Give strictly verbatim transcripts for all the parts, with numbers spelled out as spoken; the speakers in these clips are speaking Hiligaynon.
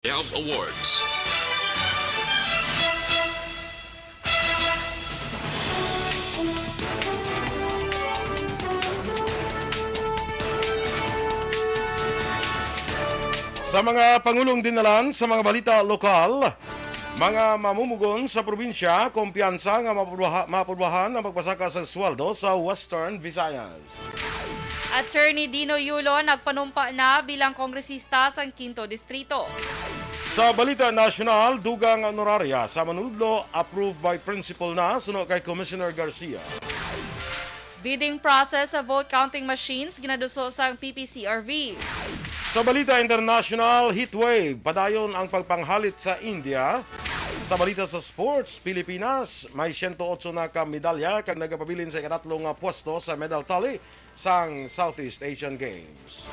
Health Awards. Sa mga pangulong dinalan sa mga balita lokal, mga mamumugon sa probinsya, kumpiyansa nga mapurbaha-, mapurbahan ang pagpasaka sa sweldo sa Western Visayas. Attorney Dino Yulo nagpanumpa na bilang kongresista sang Quinto Distrito. Sa balita nasyonal, dugang nga honoraria sa manunodlo approved by principal na suno kay Commissioner Garcia. Bidding process sa vote counting machines ginaduso sang P P C R V. Sa balita international, heatwave, padayon ang pagpanghalit sa India. Sa balita sa sports, Pilipinas, may siyento otso na ka medalya kag nagapabilin sa ikatatlo nga pwesto sa medal tally sang Southeast Asian Games.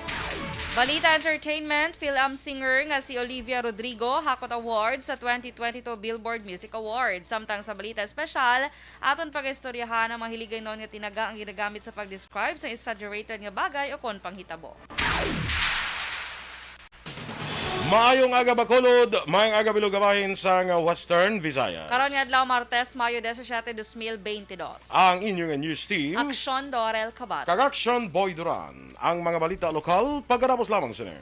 Balita entertainment, Fil-Am singer nga si Olivia Rodrigo hakot award sa twenty twenty-two Billboard Music Awards. Samtang sa balita espesyal, aton pagaistoryahan ang mga hiligaynon nga tinaga ang ginagamit sa pag-describe sa exaggerated nga bagay o kon panghitabo. Maayong aga, Bacolod. Maayong aga, Bilog, bahin sang Western Visayas. Karon nga adlaw, Martes, Mayo disisiete, dos mil beintidos. Ang inyo nga news team, Aksyon Dorel Cabato kag Aksyon Boy Duran. Ang mga balita lokal, pagkatapos lamang sini.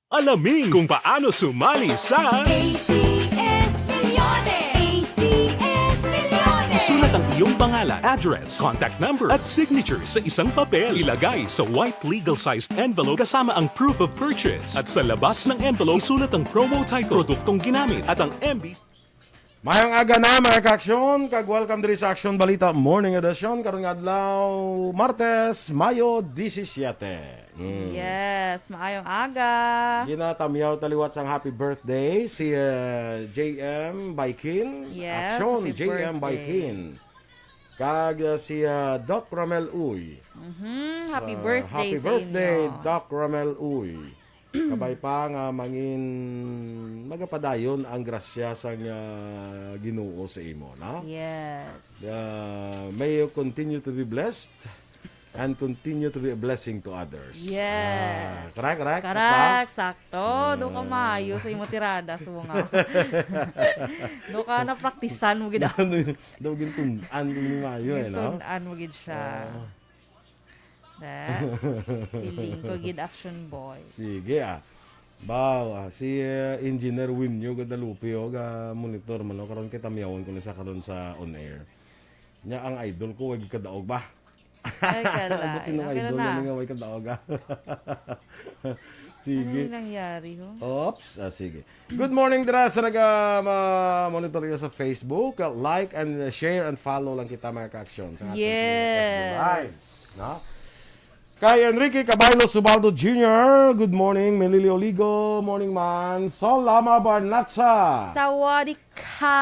Alamin kung paano sumali sa A C S Milyones! A C S Milyones! Isulat ang iyong pangalan, address, contact number, at signature sa isang papel. Ilagay sa white legal-sized envelope kasama ang proof of purchase. At sa labas ng envelope, isulat ang promo title, produktong ginamit, at ang M B. Mayong aga na, mga ka-aksyon, kag welcome diri sa Aksyon Balita Morning Edition. Karon nga adlaw, Martes, Mayo disisiete. Mm. Yes, maayong aga. Ginatamyaw ta liwat sang happy birthday si, uh, J M Baikin. Yes, Aksyon, happy J M birthday. Baikin. Kag, uh, si, uh, Doc Ramel Uy. Mhm, happy Sa birthday happy sa birthday, inyo. Doc Ramel Uy. Kabay pa nga mangin magapadayon ang grasya sang, ah, Ginoo sa imo, na? Yes. Ah, may you continue to be blessed and continue to be a blessing to others. Yes. Ah, correct, correct? Correct, sakto. Ah. Daw ka maayo sa imo tirada sa mga. Daw ka napraktisan mo gid. Ano yun? Daw gintun-an mo ni maayo, eh, no? Gintun-an mo gid siya. Ah. Na, siling ko gid, Action Boy. Sige, ah. Baw, ah, si, eh, Engineer Winyo Guadalupe, oh, ga monitor man, oh, karon kay tamyawon ko ni sa karon sa on air. Nya, ang idol ko, way kadaog ba? Ay, kala. Ba't sino Okay na idol na. na nga way kadaog, ah? Sige. Ano nangyari, ho? Oops, ah, sige. Good morning dira sa naga, ma-, monitor niyo sa Facebook. Uh, like and, uh, share and follow lang kita, mga ka-aksyon, sa ating Yes. F B Live, no? Kay Enrique Cabaylo Subaldo Junior, good morning. Melili Oligo, morning man. Sol Lama Barnacha. Sawadee ka.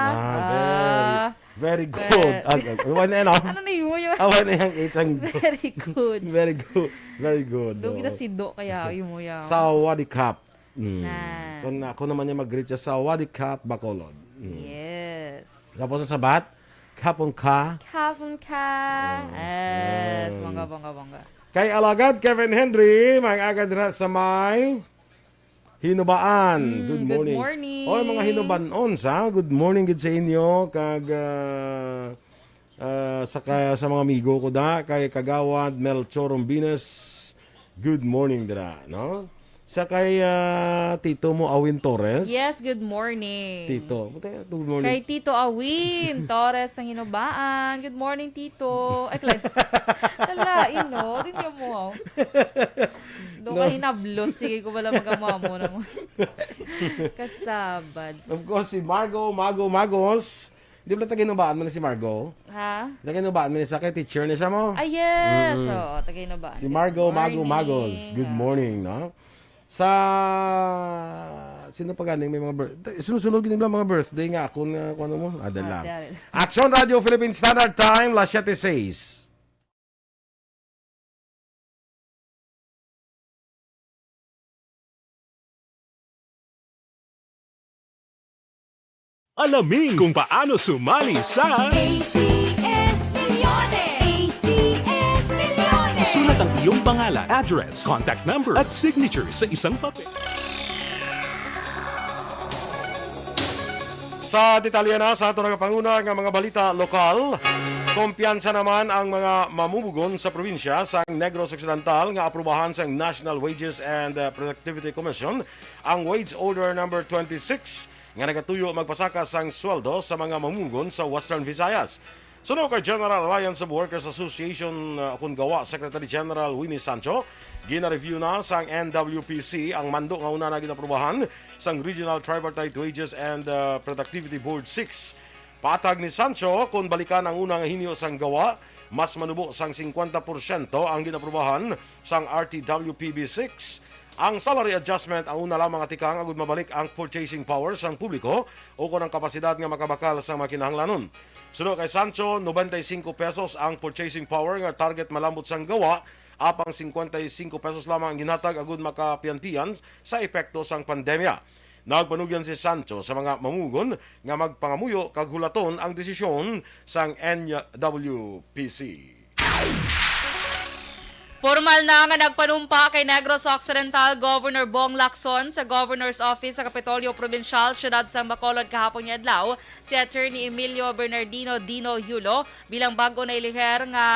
Ah, very, Ah, very good. eh. Ah, ah, wala na, no? Ano na yun, yun? Ah, wala na yung H ang Very good. Very good. Very good. Doon Oo. Ginasido kaya yun mo yan. Sawadee ka. Mm. Na. Kung ako naman niya mag-greet siya, "Sawadee ka, Bacolod." Mm. Yes. Tapos sa Sabat, "Kapon ka." Kapon ka. Oh, Yes. yes. Bongga, bongga, bongga. Kay Alagad Kevin Henry, mga agad ra sa may Hinubaan. Mm, Good good morning. morning. Oy, mga Hinubanon, sa good morning gid sa inyo. Kag, ah, ah, sa, ka-, sa mga amigo ko da, kay Kagawad Melchor Rombines, good morning dira, no? Sa kay, ah, Tito mo, Awin Torres. Yes, good morning. Tito. Puta, good morning. Kay Tito Awin Torres ang Hinubaan. Good morning, Tito. Ay, kala-, kalain, no? Di niya mo, oh. Do No. ka hinablos. Sige ko wala magamamo na mo. Kasabad. Of course, si Margo, Mago, Magos. Di ba taga-Hinubaan mo na si Margo? Ha? Taga-Hinubaan mo na siya, kay teacher na siya mo. Ah, yes. Mm. Oo, taga-Hinubaan. Si Good Margo, Mago, morning. Magos. Good Ah. morning, no? Sa, sino pa ganing may mga bir-, sunod-sunod gini lang mga birthday nga ako nga, kung ano mo, adala. Ah, dali. Action Radio Philippine Standard Time, las siete seis. Alamin kung paano sumali sa A C Pangalan, address, contact number, at signature sa isang papel. Sa detalye na sa aton nagapanguna nga mga balita lokal, kumpiyansa naman ang mga mamumugon sa probinsya sang Negros Occidental nga aprubahan sang National Wages and, uh, Productivity Commission ang Wage Order Number twenty-six nga nagatuyo magpasaka sang sweldo sa mga mamumugon sa Western Visayas. Suno kay General Alliance of Workers Association, uh, kun GAWA Secretary General Winnie Sancho, gina-review na sang N W P C ang mando nga una na ginaprubahan sang Regional Tripartite Wages and, uh, Productivity Board six. Patag ni Sancho, kung balikan ang una nga hinyo sang GAWA, mas manubo sang singkwenta porsyento ang ginaprubahan sang R T W P B six. Ang salary adjustment ang una lamang nga tikang agud mabalik ang purchasing power sang publiko ukon ang kapasidad nga makabakal sang mga kinahanglanon. Suno kay Sancho, noventa y cinco pesos ang purchasing power nga target malambot sang GAWA, apang singkwenta y cinco pesos lamang ang ginhatag agud makapiyanpiyan sa epekto sang pandemya. Nagpanugyan si Sancho sa mga mamumugon nga magpangamuyo kag hulaton ang desisyon sang N W P C. Pormal na nga nagpanumpa kay Negros Occidental Governor Bong Lacson sa Governor's Office sa Kapitolyo Probinsyal, Siyudad sang Bacolod, kahapon nga adlaw si Attorney Emilio Bernardino Dino Yulo bilang bag-o nailiher nga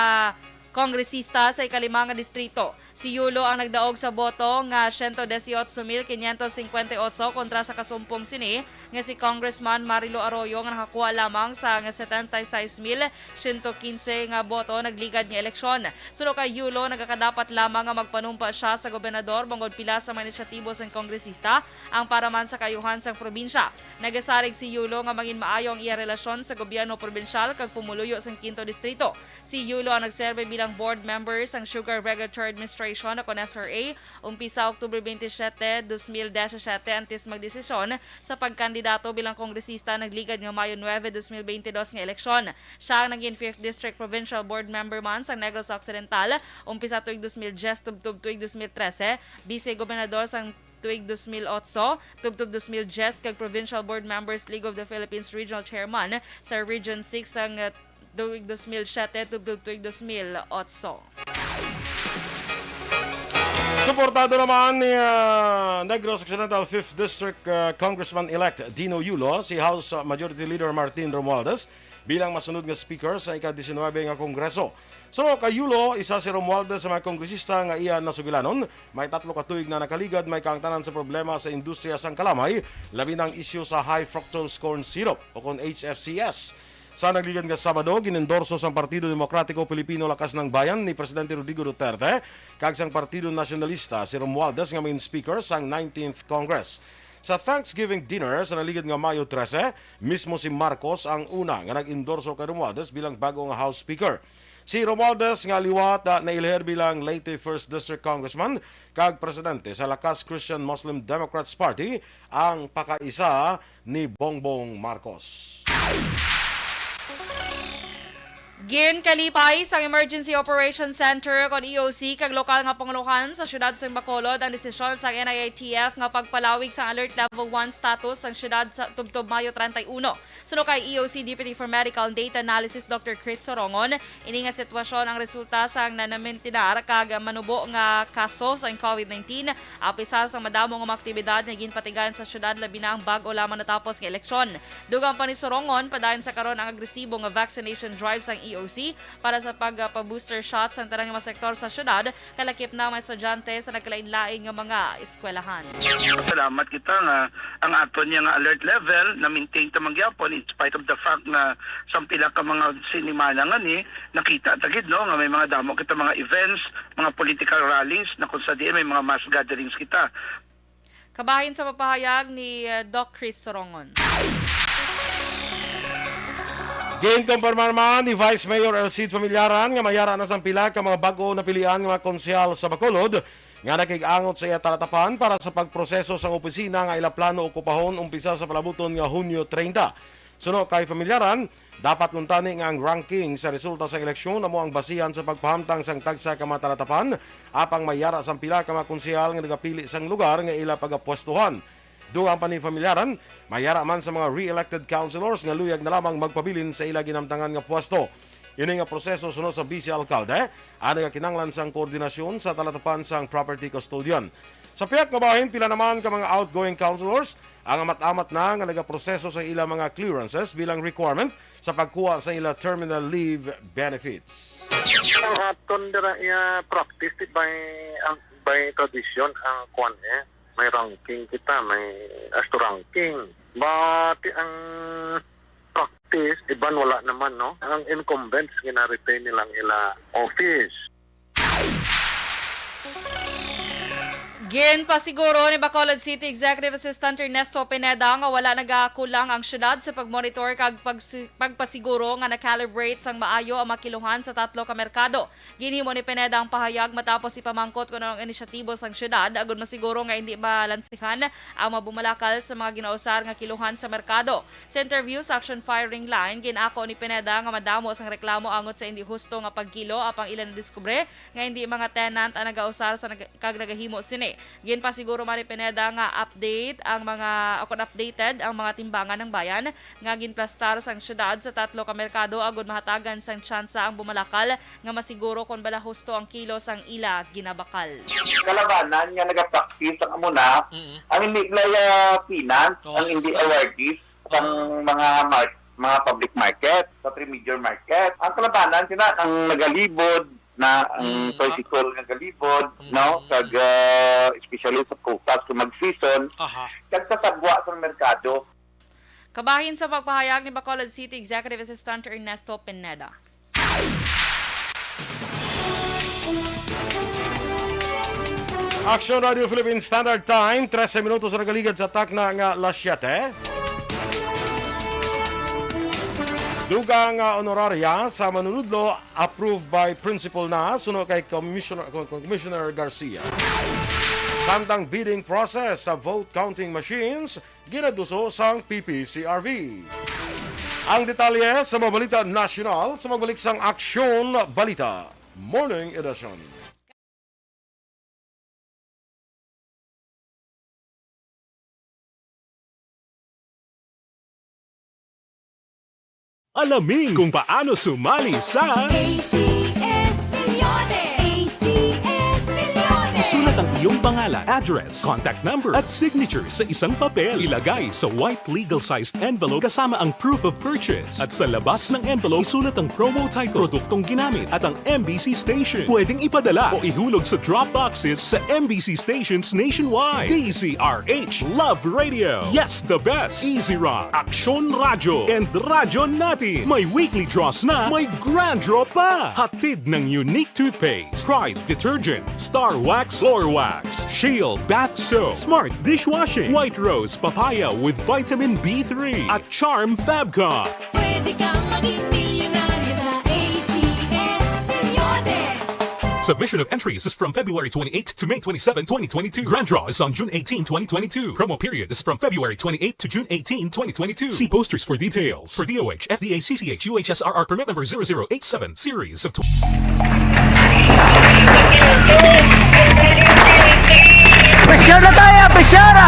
kongresista sa ikalima nga distrito. Si Yulo ang nagdaog sa boto nga siyento disiotso mil kinyentos singkwenta y otso kontra sa kasumpong sini nga si Congressman Marilo Arroyo nga nakakuha lamang sang setenta y seis mil siyento kinse nga boto nagligad nga eleksyon. Suno kay Yulo, nagakadapat lamang nga magpanumpa sia sa gobernador bangod pila sa mga inisyatibo sang kongresista ang para man sa kaayuhan sang probinsya. Nagasarig si Yulo nga mangin maayo ang iya relasyon sa gobyerno probinsyal kag pumuluyo sang Kinto Distrito. Si Yulo ang nagserbe bilang board member sang Sugar Regulatory Administration o kon S R A umpisa October twenty-seven, dos mil disisyete, antes magdesisyon sa pagkandidato bilang kongresista nagligad nga Mayo nuebe, dos mil bente dos nga eleksyon. Sia ang naging Fifth District Provincial Board Member man sang Negros Occidental umpisa tuig dos mil diyes tubtob tuig dos mil trese, Bise Gobernador sang tuig dos mil otso tubtob dos mil diyes kag Provincial Board Members League of the Philippines Regional Chairman sa Region six sang, uh, tuig dos mil siyete tubtob tuig dos mil otso. Suportado naman ni, ah, Negros Occidental Fifth District, ah, Congressman-elect Dino Yulo si House Majority Leader Martin Romualdez bilang masunod nga Speaker sa ika-diecinuebe nga Kongreso. Suno kay Yulo, isa si Romualdez sa mga kongresista nga iya nasugilanon, may tatlo ka tuig na nakaligad may kaangtanan sa problema sa industriya sang kalamay, labi na ang isyu sa high fructose corn syrup o kon H F C S. Sa nagligad nga Sabado, ginendorso sang Partido Demokratiko Pilipino Lakas ng Bayan ni Presidente Rodrigo Duterte kag sang Partido Nasyonalista si Romualdez nga main speaker sang nineteenth Congress. Sa Thanksgiving dinner sa nagligad nga Mayo trese, mismo si Marcos ang una nga nag-endorso kay Romualdez bilang bag-o nga House Speaker. Si Romualdez nga liwat, ah, nailher bilang Leyte First District Congressman kag presidente sa Lakas Christian Muslim Democrats Party ang pakaisa ni Bongbong Marcos. Ginkalipay sang Emergency Operation Center kon E O C kag lokal nga pangulohan sa siyudad sang Bacolod ang desisyon sang N I A T F nga pagpalawig sang Alert Level one status sang siyudad sa tubtob Mayo treinta y uno. Suno kay E O C Deputy for Medical and Data Analysis Doctor Chris Sorongon, ini nga sitwasyon ang resulta sang nanamentinar kag manubo nga kaso sang COVID nineteen, apisar sang madamo nga mga aktibidad nga ginpatigayon sa siyudad, labi na ang bag-o lamang natapos nga eleksyon. Dugang pa ni Sorongon, padayon sa karon ang agresibo nga vaccination drive sang E O C para sa pagpa-booster shot sang tanan nga mga sektor sa siyudad, kalakip na mga estudyante sa nagkalain-lain nga mga eskwelahan. Salamat kita nga ang aton niya nga alert level na-maintain ta man gyapon in spite of the fact nga sang pila ka mga sinimana nga ni nakita ta gid, no, nga may mga damo kita mga events, mga political rallies na kung sa diin may mga mass gatherings kita. Kabahin sa pagpahayag ni, uh, Doc Chris Sorongon. Ginkumpirma naman ni Vice Mayor Elcid Familiaran nga mayara na sang pila ka mga bag-o napilian nga mga konsehal sa Bacolod nga nakig-angot sa iya talatapan para sa pagproseso sang opisina nga ila plano okupahon umpisa sa palabuton nga Hunyo treinta. Suno kay Familiaran, dapat kuntani nga ang ranking sa resulta sang eleksyon amo ang basihan sa pagpahamtang sang tagsa ka mga talatapan, apang mayara sang pila ka mga konsehal nga nagapili sang lugar nga ila pagapwestuhan. Dugang pa ni Familiaran, mayara man sa mga re-elected councilors nga luyag na lamang magpabilin sa ila ginamtangan nga pwesto. Ini nga proseso suno sa Vice Alkalde ang nagakinahanglan sang koordinasyon sa talatapan sang property custodian. Sa pihak nga bahin, pila naman ka mga outgoing councilors ang amat-amat na nga nagaproseso sa ila mga clearances bilang requirement sa pagkuha sa ila terminal leave benefits. Ang aton dira iya practice, di, by, ang, by tradition ang kwan, eh. May ranking kita, may AASTO ranking. But ang practice, iban wala naman, no? Ang incumbents, gina-retain nilang ila office. Ginpasiguro ni Bacolod City Executive Assistant Ernesto Pineda nga wala nagakulang ang syudad sa pagmonitor kag pagsi-, pagpasiguro nga na-calibrate sang maayo ang mga kiluhan sa tatlo ka merkado. Ginhimo ni Pineda ang pahayag matapos ipamangkot kon ano ang inisyatibo sang syudad agud masiguro nga indi malansihan ang mga bumalakal sa mga ginausar nga kiluhan sa merkado. Sa interview sa Action Firing Line, gin-ako ni Pineda nga madamo sang reklamo angot sa indi husto nga pagkilo, apang ila nadiskubre nga indi mga tenant ang nagausar sa nag-, kag nagahimo sini. Ginpasiguro man ni Pineda nga update ang mga, o kon updated ang mga timbangan ng bayan nga ginplastar sang syudad sa tatlo ka merkado agud mahatagan sang tsansa ang bumalakal nga masiguro kon bala husto ang kilo sang ila ginabakal. Kalabanan nga nagapractice ang amo na, Mm. ang hindi nila tenant, Oo. ang hindi awardees, ang Oo. mga mar-, mga public market, sa three major market. Ang kalabanan sila, ang nagalibod na ang Mm. tricycle nga galibod, Mm. no? Kag, ah, especially sa prutas kung mag-season, Aha. kag sa sagwa sa merkado. Kabahin sa pagpahayag ni Bacolod City Executive Assistant Ernesto Pineda. Action Radio Philippine Standard Time, trese minutos ang nagaligad sa takna nga las siete. Dugang nga honoraria sa manunudlo approved by principal na suno kay Commissioner, Commissioner Garcia. Samtang bidding process sa vote counting machines ginaduso sang P P C R V. Ang detalye sa mga balita nasyonal sa magbalik sang Aksyon Balita Morning Edition. Alamin kung paano sumali sa A C S Milyones! A C S Milyones! Isulat ang iyong pangalan, address, contact number, at signature sa isang papel. Ilagay sa white legal-sized envelope kasama ang proof of purchase. At sa labas ng envelope, isulat ang promo title, produktong ginamit, at ang M B C station. Pwedeng ipadala o ihulog sa drop boxes sa M B C stations nationwide. D Z R H Love Radio. Yes, the best. Easy Rock, Aksyon Radyo, and Radyo Natin. May weekly draws na, may grand draw pa. Hatid ng Unique Toothpaste, Pride Detergent, Star Wax Floor Wax, Shield Bath Soap, Smart Dishwashing, White Rose Papaya with Vitamin B three, at Charm Fabcon. Pwede kang maging milyonaryo sa A C S Milyones. Submission of entries is from February twenty-eighth to May twenty-seven, twenty twenty-two. Grand draw is on June eighteen, twenty twenty-two. Promo period is from February twenty-eighth to June eighteen, twenty twenty-two. See posters for details. For D O H, F D A, C C H, U H S R R permit number zero zero eight seven, series of tw- Pressure na tayo! Pressure na!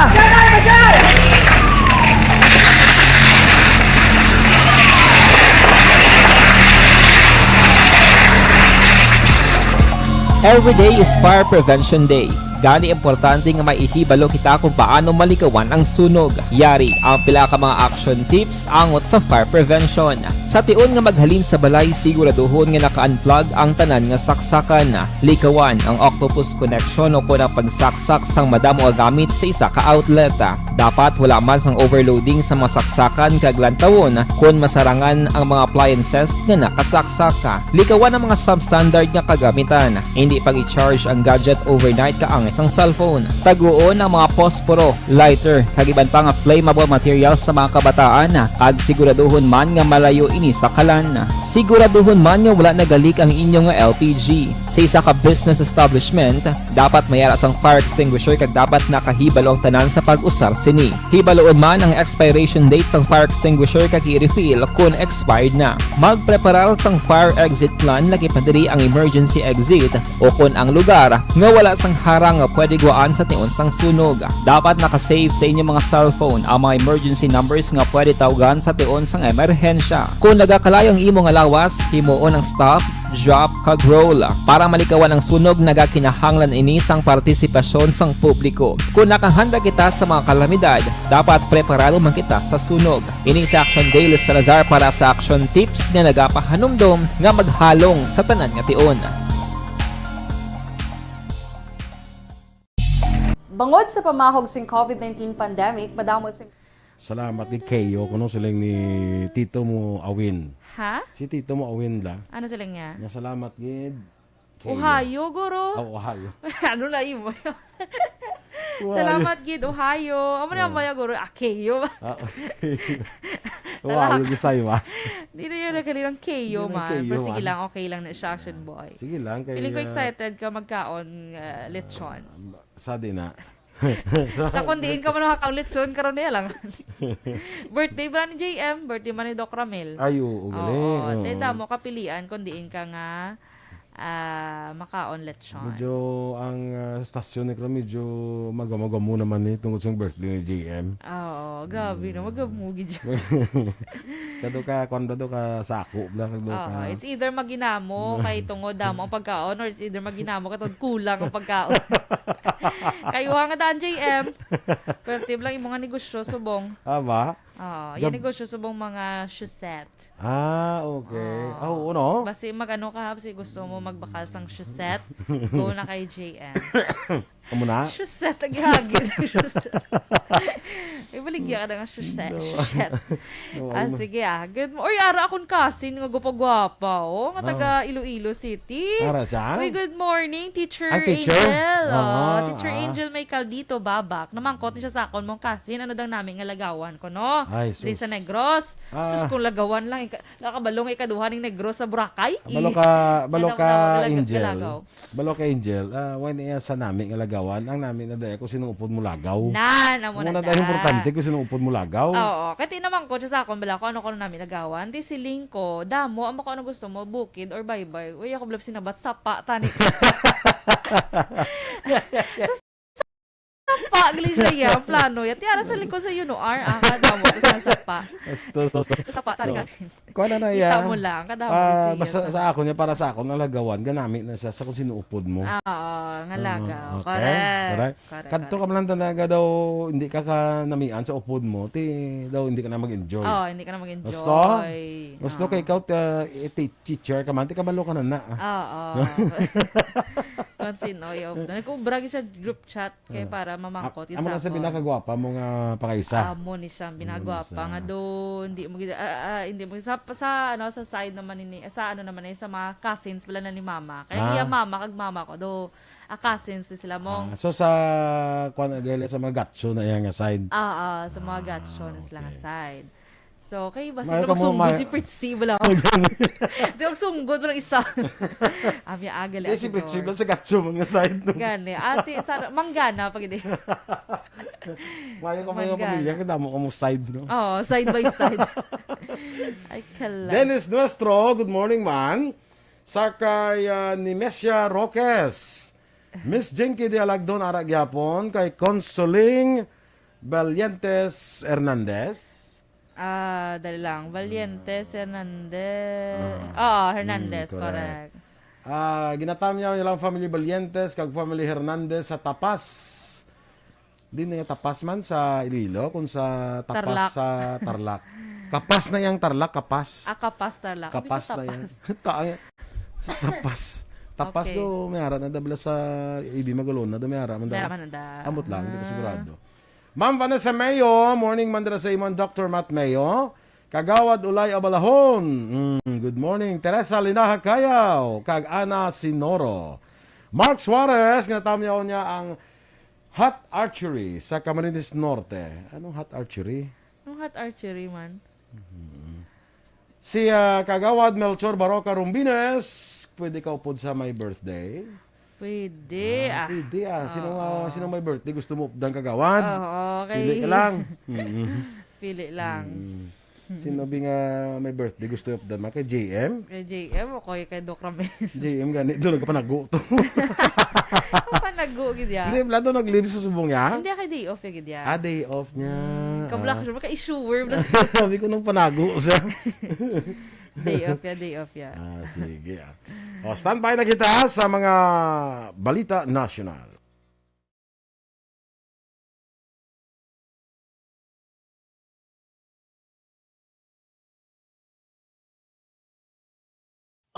Every day is Fire Prevention Day. Gani, importante nga may ihibalo kita kung paano malikawan ang sunog. Yari ang pila ka mga action tips angot sa fire prevention. Sa tion nga maghalin sa balay, siguraduhon nga naka-unplug ang tanan nga saksakan. Likawan ang octopus connection o kon ang pagsaksak sang madamo nga gamit sa isa ka outlet. Dapat wala man sang overloading sa mga saksakan kag lantawon kon masarangan ang mga appliances nga nakasaksak. Likawan ang mga substandard nga kagamitan. Indi pag-i-charge ang gadget overnight kaangay sang cellphone. Taguon ang mga posporo, lighter, kag iban pa nga flammable materials sa mga kabataan, kag siguraduhon man nga malayo ini sa kalan. Siguraduhon man nga wala nagalik ang inyo nga L P G. Sa isa ka business establishment, dapat may ara sang fire extinguisher kag dapat nakahibalo ang tanan sa pag-usar sini. Hibaluon man ang expiration date sang fire extinguisher kag i-refill kon expired na. Magpreparar sang fire exit plan, lakip na diri ang emergency exit o kon ang lugar nga wala sang harang nga pwede gwaan sa tion sang sunog. Dapat naka-save sa inyo mga cellphone ang mga emergency numbers nga pwede tawgan sa tion sang emerhensya. Kung nagakalayo ang imo nga lawas, himuon ang stop, drop, kag roll. Para malikawan ang sunog, nagakinahanglan ini sang partisipasyon sang publiko. Kung nakahanda kita sa mga kalamidad, dapat preparado man kita sa sunog. Ini si Action Dale Salazar para sa Action Tips nga nagapahanumdom nga maghalong sa tanan nga tion. Bangod sa pamahog sing covid nineteen pandemic, madamo sing Salamat ni Keo, kuno siling ni Tito mo Awin. Ha? Si Tito mo Awin la. Ano sila niya? Nga salamat gid. Keo. Ohio, guro. Oh, Ohio. Ano na imo? Ohio. Salamat gid, Ohio. Amo na Oh. mo ya, guro. Ah, Keo. Ah, okay. Ohio, Talak. Gisay ba? Di na yun nagkalilang Keo, Di na man. Keo, Pero sige man. lang, okay lang na siya, Action Boy. Sige lang, kay, Feeling ko ah, excited ka magkaon, ah, lechon. Sa di na. Sa kung diin ka man nakakaon lechon, karon niya lang. Birthday ba ni J M? Birthday man ni Doc Ramil? Ay, oo, galing. Oo, Oo. te, damo kapilian kung diin ka nga, ah, makaon lechon. Medyo ang, ah, stasyon ni Kram, medyo magwamagwamo naman ni tungod sa birthday ni J M. Oo, grabe na, Mm. magwamo gid siya. Kado ka, kwan ba do ka sako, bla, kado Oo, ka. it's either maginamo kay tungod damo ang pagkaon or it's either maginamo kay tungod kulang ang pagkaon. Kayo nga daan, J M. Pwerte lang imo nga negosyo, subong. Ah, ba? Oo, yung Gab- negosyo, subong mga shusette. Ah, okay. Oo. Ah, oo, no? Basi mag-ano ka, ha? Basi gusto mo magbakal sang shusette, go na kay J M. Amo na? Shusette, ang gagi sa shusette. Ibaligya ka na nga shusette, No. shusette. No, Ah, ano? sige, ah. Good mo-, uy, ara akon cousin nga gwapa-gwapa, oh, nga Ah. taga Iloilo City. Ara siya? Uy, good morning, Teacher Ang teacher? Angel. Oh, Ah, Teacher ah. Angel may Caldito, Babak. Namangkot ni siya sa akon mong cousin, ano dang nami nga lagawan ko, no? Ay, Diri sus. sa Negros. Ah. Sus, kung lagawan lang, ika-, nakabalo nga ikaduha ning Negros sa Boracay. Balo Eh, ka, balo nadaw-, ka, nadaw-, Angel. galagaw. Balo ka, Angel. Ah, why niya sa nami nga lagawan? Ang nami na dahil kung sino upod mo lagaw. Nan, amo Amo na na dahil da. importante kung sino upod mo lagaw. Oo, kay tinamangkot siya sa akon, bala ko, ano ko nami lagawan. Di siling ko, damo, amo ko ano gusto mo, bukid or baybay. Uy, ako blab sinabat, sapa, tani. Sa sapa, gali siya, ya, ang plano, ya. Tiara sa likod sa Yuno R, ah, kadamo, gusto sa sapa. Astos, astos. Sapa, tani No. kasi. Kuha na na, Kita ya. mo lang, kadamo Ah, kasi basta sa sa sa akon, ya, para sa akon, ang lagawan, ganami na siya sa kung sino upod mo. Ah, oo, nga Ah, lagaw. okay. Correct. Correct. Correct, Kadto ka correct. man lang talaga daw, hindi ka kanamian sa upod mo, ti, daw, hindi ka na mag-enjoy. Oh, hindi ka na mag-enjoy. Gusto? Gusto Oo. kay ikaw, ta-, eh, ti-, teacher ka man, ti kabalo ka na na, ah. Oo. Kung sino, yo. Nagkubra gid sa group chat kay Ah. para mamangkot Am-, gid amo sa na sa akon. pinakagwapa mo nga pakaisa. Amo ni siya, Amo ni pinagwapa siya. nga do, hindi mo gid, ah, ah, hindi mo sa, sa, ano, sa side naman ini, sa ano naman eh, sa mga cousins pala na ni mama. Kaya Ah. iya mama kag mama ko do, ah, cousins ni sila mong Ah, so sa, kwan, dahil sa mga gatso na iya nga side. Ah, ah, sa mga Ah, gatso na sila nga okay. side. So, kay ba Mayo siguro ka mo, magsunggol may- si Fritzy, wala. Kasi magsunggol, walang isa. Ami, aga, Eh, si Fritzy, wala sa gatso man nga side, no? Gani. Ate, sa, manggana, pag hindi. Mayo ka mo yung Manggana. pamilya, kaya damo ka mo sides, no? Oo, side by side. Ay, kala. Dennis Nuestro, good morning, man. Sa kay, ah, Nimesia Roques. Miss Jinky de Alagdon, ara gyapon, kay Consoling Valientes Hernandez. Ah, dali lang. Valientes, Hernandez. Ah. Oo, Hernandez, Mm, correct. correct. Ah, ginatamyaw niya lang family Valientes kag family Hernandez sa Tapas. Di na yung Tapas man sa Iloilo, kung sa Tapas Tarlac. sa Tarlac. Kapas na yung Tarlac, Kapas. Ah, Kapas, Tarlac. Hindi ko Kapas na Tapas. yan. Ta-, Tapas. Tapas Okay. do, may ara na dabla sa A B Magalona, do may ara man da. May ara man da. Ambot lang, hindi ko Ah. sigurado. Ma'am Vanessa Mayo, morning man dira sa imong Doctor Matt Mayo. Kagawad Ulay Abalahon. Mm, good morning. Teresa Linaha Kayaw, kag Ana Sinoro. Mark Suarez, nga natamyaw niya ang hot archery sa Camarines Norte. Anong hot archery? Ang hot archery man. Mhm. Si, ah, Kagawad Melchor Baroca Rumbines, pwede ka upod sa my birthday? Pwede, Ah, ah. pwede, ah. Sino, Oo. ah, sino may birthday gusto mo updan, Kagawad? Oo, okay. Pili ka lang. Mm-mm. Pili lang. Mm. Sino bi nga may birthday gusto updan? Mga kay J M? Kay J M o kay, kay Doc Ramil? J M gani, doon nagpanago to. Ang Tago gid ya. Hindi, plano nag-leave sa subong niya? Hindi, kay day off ya gid ya. Ah, day off niya. Hmm, kabla ko Ah. siya, maka-issue worm na. Sabi ko nang panago siya. Day off ya, day off ya. Ah, sige, ah. O, standby na kita sa mga balita nasyonal.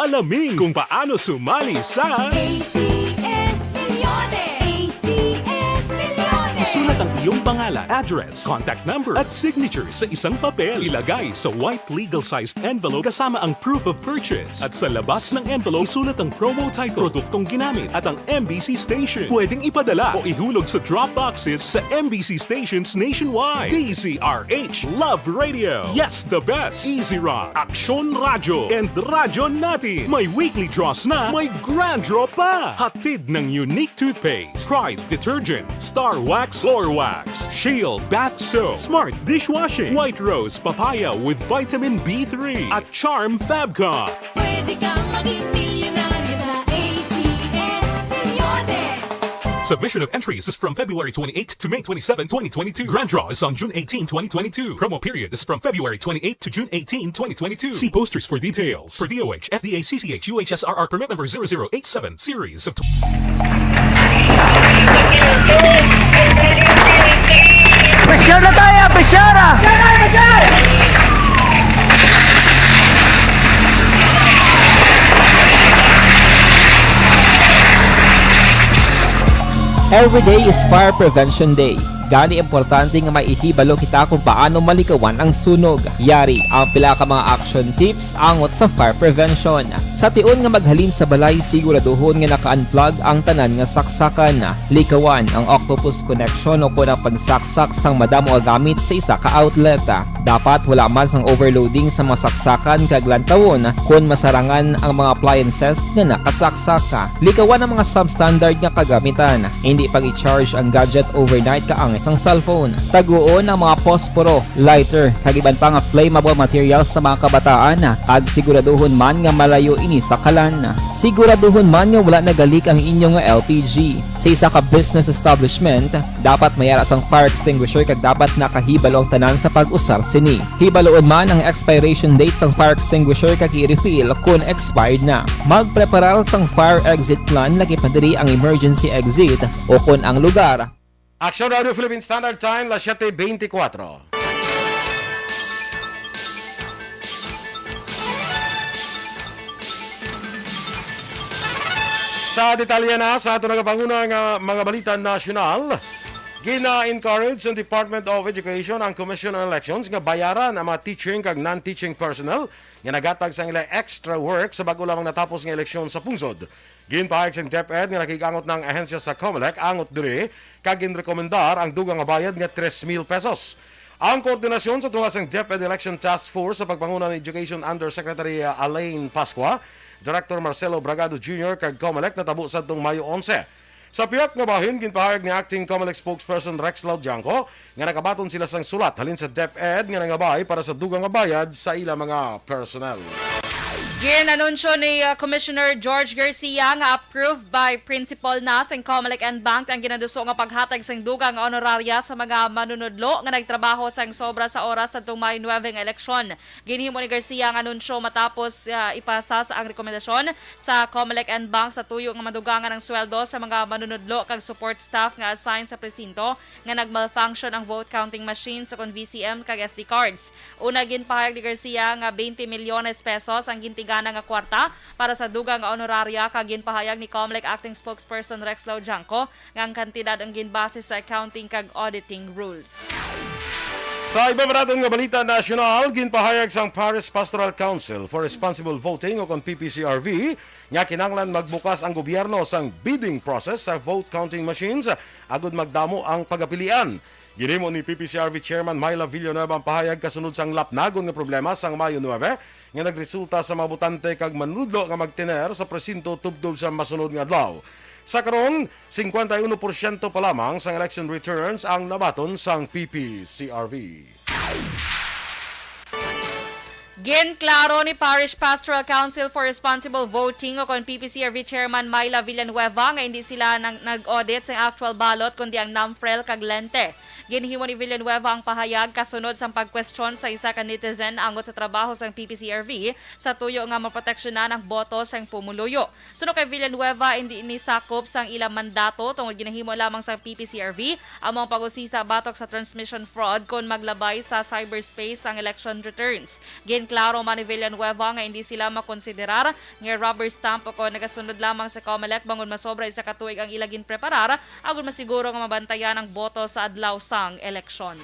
Alamin kung paano sumali sa A C S Millones. A C S Millones. Isulat ang iyong pangalan, address, contact number, at signature sa isang papel. Ilagay sa white legal-sized envelope kasama ang proof of purchase. At sa labas ng envelope, isulat ang promo title, produktong ginamit, at ang M B C station. Pwedeng ipadala o ihulog sa drop boxes sa M B C stations nationwide. D Z R H Love Radio. Yes, the best. Easy Rock, Aksyon Radyo, and Radyo Natin. May weekly draws na, may grand draw pa. Hatid ng Unique Toothpaste, Pride Detergent, Star Wax, Floor Wax, Shield Bath Soap, Smart Dishwashing, White Rose Papaya with Vitamin B three, at Charm Fabcon. Pwede kang maging milyonaryo sa A C S Millones. Submission of entries is from February twenty-eight to May twenty-seven, twenty twenty-two. Grand draw is on June eighteen, twenty twenty-two. Promo period is from February twenty-eight to June eighteen, twenty twenty-two. See posters for details. For D O H, F D A, C C H, U H S R R permit number zero zero eight seven, series of tw- Pressure na tayo, pressure ah! Every day is Fire Prevention Day. Gani importante nga maihibalo kita kung paano malikawan ang sunog. Yari ang pila ka mga action tips angot sa fire prevention. Sa tion nga maghalin sa balay, siguraduhon nga naka-unplug ang tanan nga saksakan. Likawan ang octopus connection o kon ang pagsaksak sang madamo nga gamit sa isa ka outlet. Dapat wala man sang overloading sa mga saksakan kag lantawon kon masarangan ang mga appliances nga nakasaksak. Likawan ang mga substandard nga kagamitan. Hindi pag-i-charge ang gadget overnight kaangay sang cellphone. Taguon ang mga posporo, lighter, kag iban pa nga flammable materials sa mga kabataan, kag siguraduhon man nga malayo ini sa kalan. Siguraduhon man nga wala nagalik ang inyo nga L P G. Sa isa ka business establishment, dapat may ara sang fire extinguisher kag dapat nakahibalo ang tanan sa pag-usar sini. Hibaloon man ang expiration date sang fire extinguisher kag i-refill kon expired na. Magpreparar sang fire exit plan, lakip na diri ang emergency exit o kon ang lugar. Action Radio Philippine Standard Time, las siete veinticuatro. Sa detalye na sa ato nga panguna nga mga balita nasyonal, gina-encourage sa Department of Education ang Commission on Elections nga bayaran ang mga teaching kag non-teaching personnel nga naghatag sang ila extra work sa bag-o lamang natapos nga eleksyon sa pungsod. Ginpahayag sang DepEd nga nakig-angot na ang ahensya sa Comelec angot diri kag ginrekomendar ang dugang nga bayad nga tres mil pesos. Ang koordinasyon sa tunga sang DepEd Election Task Force sa pagpanguna ni Education Undersecretary Alain Pascua, Director Marcelo Bragado Junior kag Comelec natabo sadtong Mayo onse. Sa pihak nga bahin, ginpahayag ni Acting Comelec Spokesperson Rex Laudianco nga nakabaton sila sang sulat halin sa DepEd nga nangabay para sa dugang nga bayad sa ila mga personnel. Gin-anunsyo ni, uh, Commissioner George Garcia nga approved by principal na sang Comelec and Bank ang ginaduso nga paghatag sang dugang nga honoraria sa mga manunudlo nga nagtrabaho sang sobra sa oras sadtong May nuebe nga eleksyon. Ginhimo ni Garcia ang anunsyo matapos, uh, ipasa sa ang rekomendasyon sa Comelec and Bank sa tuyo nga madugangan ang sweldo sa mga manunudlo kag support staff nga assigned sa presinto nga nag-malfunction ang vote counting machines, kon V C M kag S D cards. Una, ginpahayag ni Garcia nga twenty milyones pesos ang gintigana nga kwarta para sa dugang nga honoraria, kag ginpahayag ni Comelec Acting Spokesperson Rex Laudianco nga ang kantidad ang ginbase sa accounting kag auditing rules. Sa iba pa naton nga balita nasyonal, ginpahayag sang Parish Pastoral Council for Responsible Voting o kon P P C R V nga kinahanglan magbukas ang gobyerno sang bidding process sa vote counting machines agud magdamo ang pagapilian. Ginhimo ni P P C R V Chairman Myla Villanueva ang pahayag kasunod sang lapnagon nga problema sang Mayo nuebe nga nagresulta sa mga botante kag manunudlo nga magtener sa presinto tubtob sa masunod nga adlaw. Sa karon, singkwenta y uno porsyento pa lamang sang election returns ang nabaton sang P P C R V. Ginklaro ni Parish Pastoral Council for Responsible Voting o kon P P C R V Chairman Myla Villanueva nga hindi sila nang nag-audit sa actual ballot kundi ang NAMFREL kag Lente. Ginhimo ni Villanueva ang pahayag kasunod sang pagkwestiyon sa isa ka netizen angot sa trabaho sang P P C R V sa tuyo nga maproteksyonan ang boto sang pumuluyo. Suno kay Villanueva, indi ini sakop sang ila mandato tungod ginahimo lamang sang P P C R V amo ang pag-usisa batok sa transmission fraud kon maglabay sa cyberspace ang election returns. Ginklaro man ni Villanueva nga indi sila makonsiderar nga rubber stamp o kon nagasunod lamang sa COMELEC bangod masobra isa ka tuig ang ila ginpreparar agud masiguro nga mabantayan ang boto sa adlaw sang eleksyon.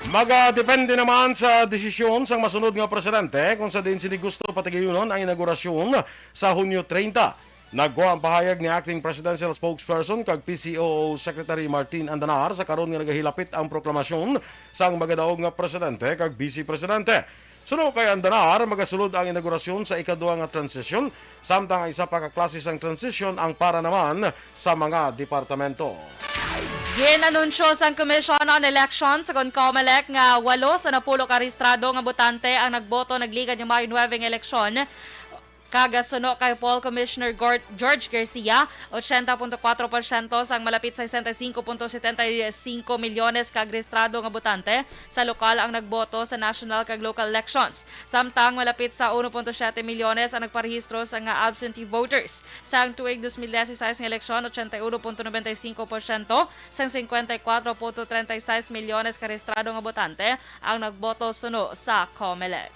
Magadepende naman sa desisyon sang masunod nga presidente kung sa diin sini gusto patigayunon ang inaugurasyon sa Hunyo treinta. Nagwa ang pahayag ni Acting Presidential Spokesperson kag P C O O Secretary Martin Andanar sa karon nga nagahilapit ang proklamasyon sang magadaog nga presidente kag vice presidente. Suno kay Andanar, magasulod ang inaugurasyon sa ikaduha nga transisyon, samtang ang isa pa ka klase sang transisyon ang para naman sa mga departamento. Gin-anunsyo sang Commission on Elections, kon COMELEC, nga walo sa napulo ka rehistrado nga botante ang nagboto nagligad nga Mayo nuebe nga eleksyon. Kag suno kay Poll Commissioner Gor-, George Garcia, ochenta punto kuwatro porsyento sang malapit sesenta y cinco punto setenta y cinco milyones ka rehistrado nga botante sa lokal ang nagboto sa national kag local elections. Samtang malapit sa uno punto siyete milyones ang nagparehistro sa nga absentee voters. Sang tuig dos mil dieciséis nga eleksyon, ochenta y uno punto noventa y cinco porsyento sang cincuenta y cuatro punto treinta y seis milyones ka rehistrado nga botante ang nagboto suno sa COMELEC.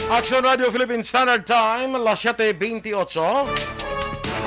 Action Radio Philippine Standard Time, las siete veintiocho.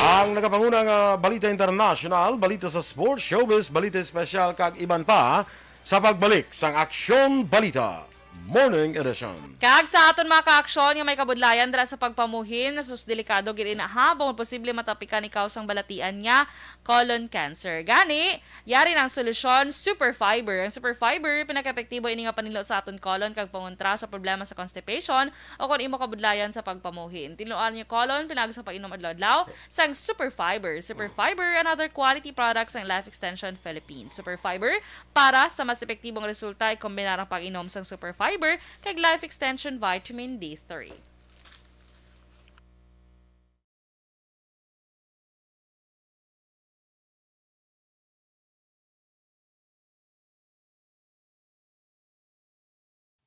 Ang nagapanguna nga balita international, balita sa sports, showbiz, balita espesyal, kag iban pa sa pagbalik sang Aksyon Balita Morning Edition. Kag sa aton mga kaaksyon nga may kabudlayan dira sa pagpamuhin, sus, delikado gid ina ha, bangod posible matapikan ikaw sang balatian nga colon cancer. Gani, yari na ang solusyon, Super Fiber. Ang Super Fiber, pinakaepektibo ini nga panilo sa aton colon kag pangontra sa problema sa constipation o kon imo kabudlayan sa pagpamuhin. Tinluan niyo colon, pinaagi sa pag-inom adlaw-adlaw sang Super Fiber. Super Fiber, another quality product sang Life Extension Philippines. Super Fiber, para sa mas epektibong resulta, ikombinar ang pag-inom sang Super Fiber kag Life Extension Vitamin D three.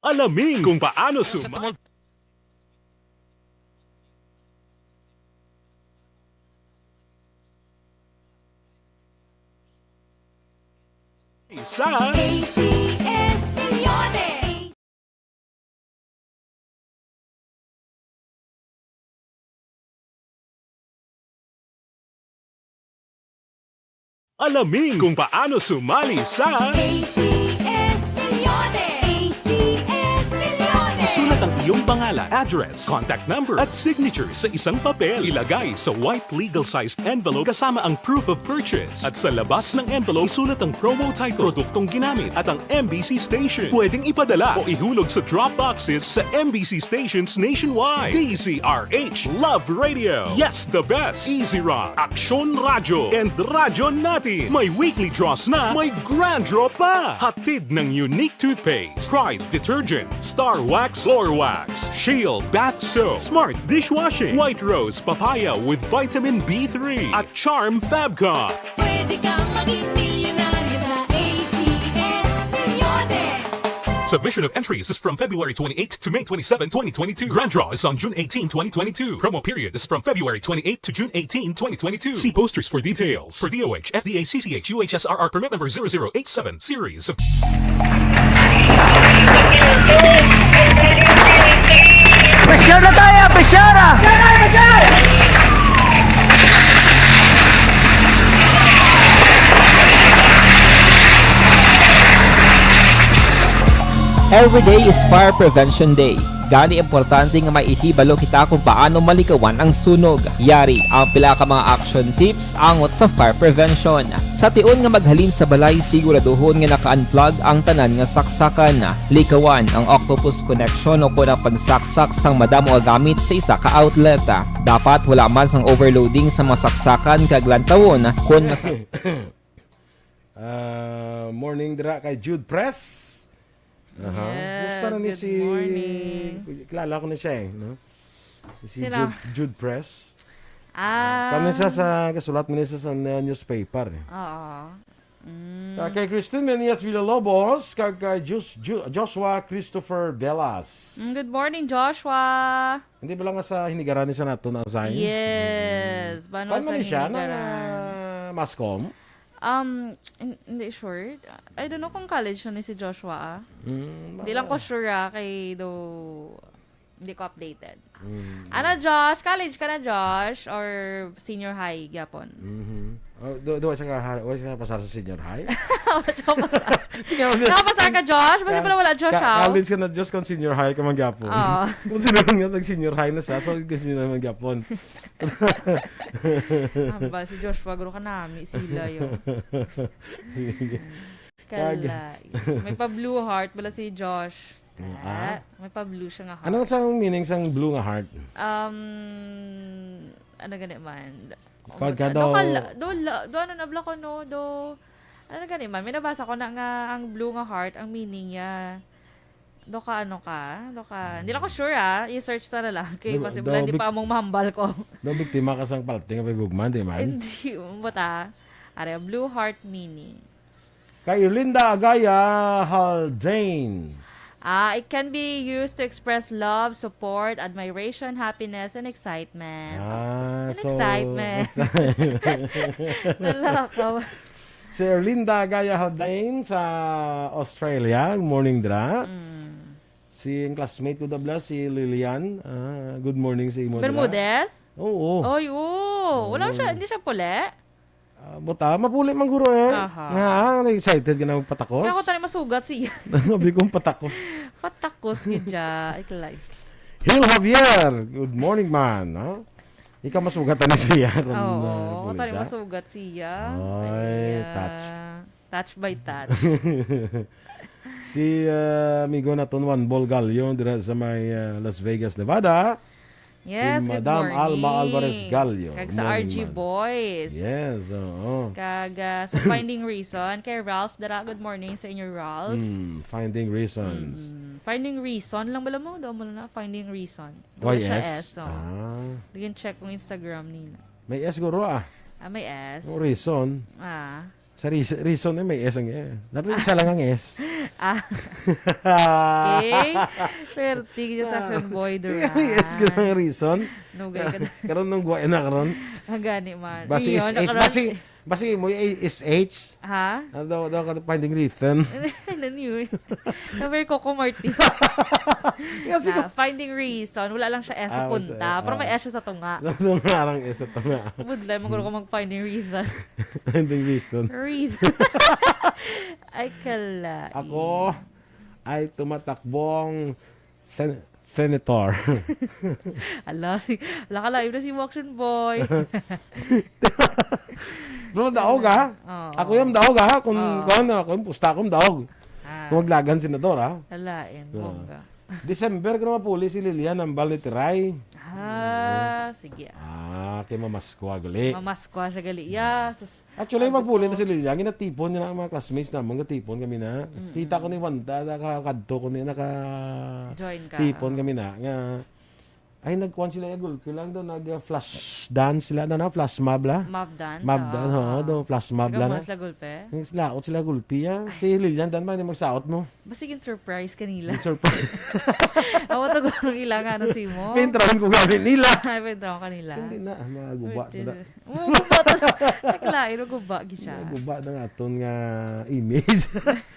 Alamin kung paano suma- sa A C S Señores. Alamin kung paano sumali sa A C S Señores. A C S Señores. Isulat ang iyong pangalan, address, contact number, at signature sa isang papel. Ilagay sa white legal-sized envelope kasama ang proof of purchase. At sa labas ng envelope, isulat ang promo title, produktong ginamit, at ang M B C station. Pwedeng ipadala o ihulog sa drop boxes sa M B C stations nationwide. D Z R H, Love Radio. Yes, the best. Easy Rock, Aksyon Radyo, and Radyo Natin. May weekly draws na, may grand draw pa. Hatid ng Unique Toothpaste, Pride Detergent, Star Wax, Floor Wax, Shield Bath Soap, Smart Dishwashing, White Rose Papaya with Vitamin B three, at Charm Fabcon. Pwede kang maging milyonaryo sa A C S Señores. Submission of entries is from February twenty-eight to May twenty-seven, twenty twenty-two. Grand draw is on June eighteen, twenty twenty-two. Promo period is from February twenty-eight to June eighteen, twenty twenty-two. See posters for details. For D O H, F D A, C C H, U H S R R permit number zero zero eight seven, series of Pressure na tayo, pressure na! Every day is Fire Prevention Day. Gani, importante nga may ihibalo kita kung paano malikawan ang sunog. Yari ang pila ka mga action tips angot sa fire prevention. Sa tion nga maghalin sa balay, siguraduhon nga naka-unplug ang tanan nga saksakan. Likawan ang octopus connection o kon ang pagsaksak sang madamo nga gamit sa isa ka outlet. Dapat wala man sang overloading sa mga saksakan kag lantawon kon mas Ah, morning dira kay Jude Press. Aha. Yes, Kumusta na ni good si morning. Kilala ko na siya eh, no? Si Sino? Jude, Jude Press. Ah. Kami sa, sa kasulat mo niya sa, sa newspaper eh. Oo. Mm. Kag kay Christine Menias Villalobos, kag kay Jus-, Ju-, Joshua Christopher Velas. Mm, good morning, Joshua. Hindi ba lang nga sa hinigaran ni sa nato na assign? Yes. Bano Paano sa ni siya? Nang, hinigaran? Ah, Mascom? Um, hin-, hindi sure. I don't know kung college na ni si Joshua, ah. Mm, Hindi lang ko baka- sure, ah, kay do, hindi ko updated. Mm. Ano, Josh? College ka na, Josh? Or senior high, gyapon? Mhm. Oh, do, do, wala siya ka, wala siya ka pasar sa senior high? Wala siya pasar. Tingnan mo, Nakapasar ka, Josh? Basta ka-, pala wala, Josh, ka-, ah. College ka na, Josh, kung senior high ka man gyapon. Oo. Kung sino nga nag-senior high na siya, so, kung senior high man gyapon. Aba, si Joshua, guro ka nami, sila yun. Sige. Kag- Kala. May pa-blue heart bala si Josh. Mm, ah? Ah, may pa-blue siya nga heart. Anong sang meaning sang blue nga heart? Um, ano gani man? Pagka Do daw ka la-, do la-, do ano na bala ko, no? Do, ano gani man? May nabasa ko na nga ang blue nga heart, ang meaning niya, do ka ano ka? Do ka, hindi lang ko sure, ah. I-search ta na lang. Kay Do, posible do hindi bik-, pa among mahambal ko. Do biktima ka sang palting nga paghigugma, di man? Hindi, buta. Are, blue heart meaning. Kay Erlinda Agaya Haldane. Ah, it can be used to express love, support, admiration, happiness, and excitement. Ah, And so, excitement. Nalakaw. Si Erlinda Agaya Haldane sa Australia. Good morning, dra. Mm. Si, ang classmate ko, dabla, si Lilian. Ah, good morning sa imo, dra. Bermudez? Oo. Oy, oo. Wala Oo. siya, hindi siya puli? Ah, buta, mapuli man guro eh. Aha. Nga, excited ka na magpatakos? Kaya ako tayo masugat siya. Sabi kong patakos. Patakos, gidya. Ay, kalay. Hil Javier, good morning, man. Ha? Ikaw masugat na siya kung, Oo, ah, ako tayo pulis, ha? masugat siya. Ay, Ay, ah, touched. Touch by touch. Si, ah, amigo naton, Juan Bol Gallo, dira sa may, ah, Las Vegas, Nevada. Yes, Si good Madam morning. Alma Alvarez Gallo. Kag sa Morning, R G ma'am. Boys. Yes, oo. Kag, ah, sa Finding Reason, kay Ralph Dara, good morning sa inyo, Ralph. Mm, Finding Reasons. Mm, Finding Reason lang bala mo? Daw mo na, Finding Reason. Wala siya Y S? S, oh. Ah. Di yun check kung Instagram nila. May S guro, ah. Ah, may S. Oh, reason. Ah. Sa reas-, reason eh, may S ang, eh. Dapat isa lang ang S. Ah. Okay. Perti ka sa action boy, Duran. May S ka ng reason. Nugay ka na. Karon nung guwain na karon. Ang gani man. Basi Iyo, is H, nakaroon- basi, basi mo yung S H. Ha? Ano daw, daw ka finding reason? Ano yun? Sabi ko, Coco Martin. Kasi Ah, ko- finding reason. Wala lang siya S sa Ah, punta. wala. Pero may Ah. S siya sa tunga. Sa tunga, arang S sa tunga. Budlay, magkuro ko mag-finding reason. Finding reason. Reason. Ay, kala. Ako ay tumatakbong sen-, senator. Ala, si, ala ka lang, ibig na si Moction Boy. Bro, daog, ha? Oo. Ako yung daog, ha? Kung, Oo. kung ano, ako yung pusta akong daog. Ah. Kung maglagan senador, ha? Alain, Oo. bongga. December ko na mapuli si Lilian ang bal ni Tiray. Ah, sige. Ah, kay mamaskwa gali. Mamaskwa siya gali. Yeah, sus, Actually, ang magpuli gusto. na si Lilian. Ginatipon niya na ang mga classmates naman. Gatipon kami na. Mm-mm. Kita ko ni Wanda, nakakadto ko ni, naka Join ka, tipon oo. kami na. Nga, ay, nagkuhan sila yung gulpi lang doon. Nag-flash dance sila. Ano na? Flash mob la? Mob dance, Mob oo. dance, oo. Doon, flash mob la Nagkakuha na. sila gulpi? Yung laot sila gulpi, ah. Si Lilian, dan ba, hindi magsaot mo? Basigin surprise kanila. Yung surprise. Ako to gurong ilang ano si mo. Pintrahan ko gamit nila. Ay, pintrahan kanila. Hindi na, ah, mga guba Which is, na. Oo, guba to. Naklain, guba, gid siya. Mga guba na nga aton nga image.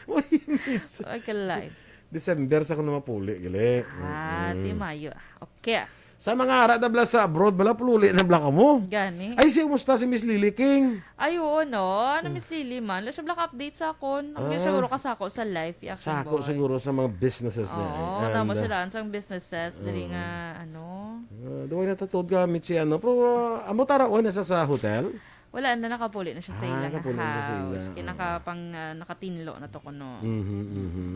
Uy, image. Ay, kalain. December sa ko na mapuli, gali. Ah, Mm-mm. di Mayo. Okay. Sa mga ara na bala sa abroad, bala pululi na bala ka mo. Gani. Ay, si, kumusta si Miss Lily King? Ay, oo, no. Ano, Hmm. Miss Lily man? Wala siya bala ka-update sa akon. Ang Ah. siguro ka sa ako sa life, yung Sa ako boy. siguro sa mga businesses niya, Oo, eh. tama And, siya uh, daan sa businesses. Dali oo. nga, ano. Uh, duway na tatod gamit si ano. Pero, uh, amo tara, oh, nasa sa hotel? Wala na, nakapuli na siya sa Ah, ila nga nakapuli na siya sa ila. house. Kaya Oo. nakapang, ah, nakatinlo na to kuno. Mhm, mhm.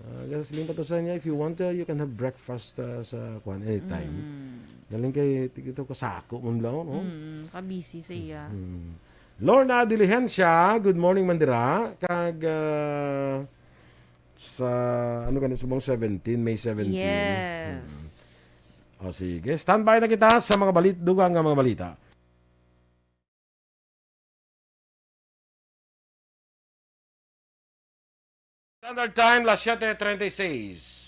Ah, galing pa to sa niya, if you want to, you can have breakfast, ah, sa kuan anytime. Mm. Galing kay, ito, kasako man lang, no? Mm, kabisi sa iya. Mm. Lorna Diligencia, good morning, Mandira. Kag, ah, sa, ano gani, subong seventeen, May seventeen. Yes. Mm. O, sige. Standby na kita sa mga balit-, dugang nga mga balita. Standard Time, las siete treinta y seis.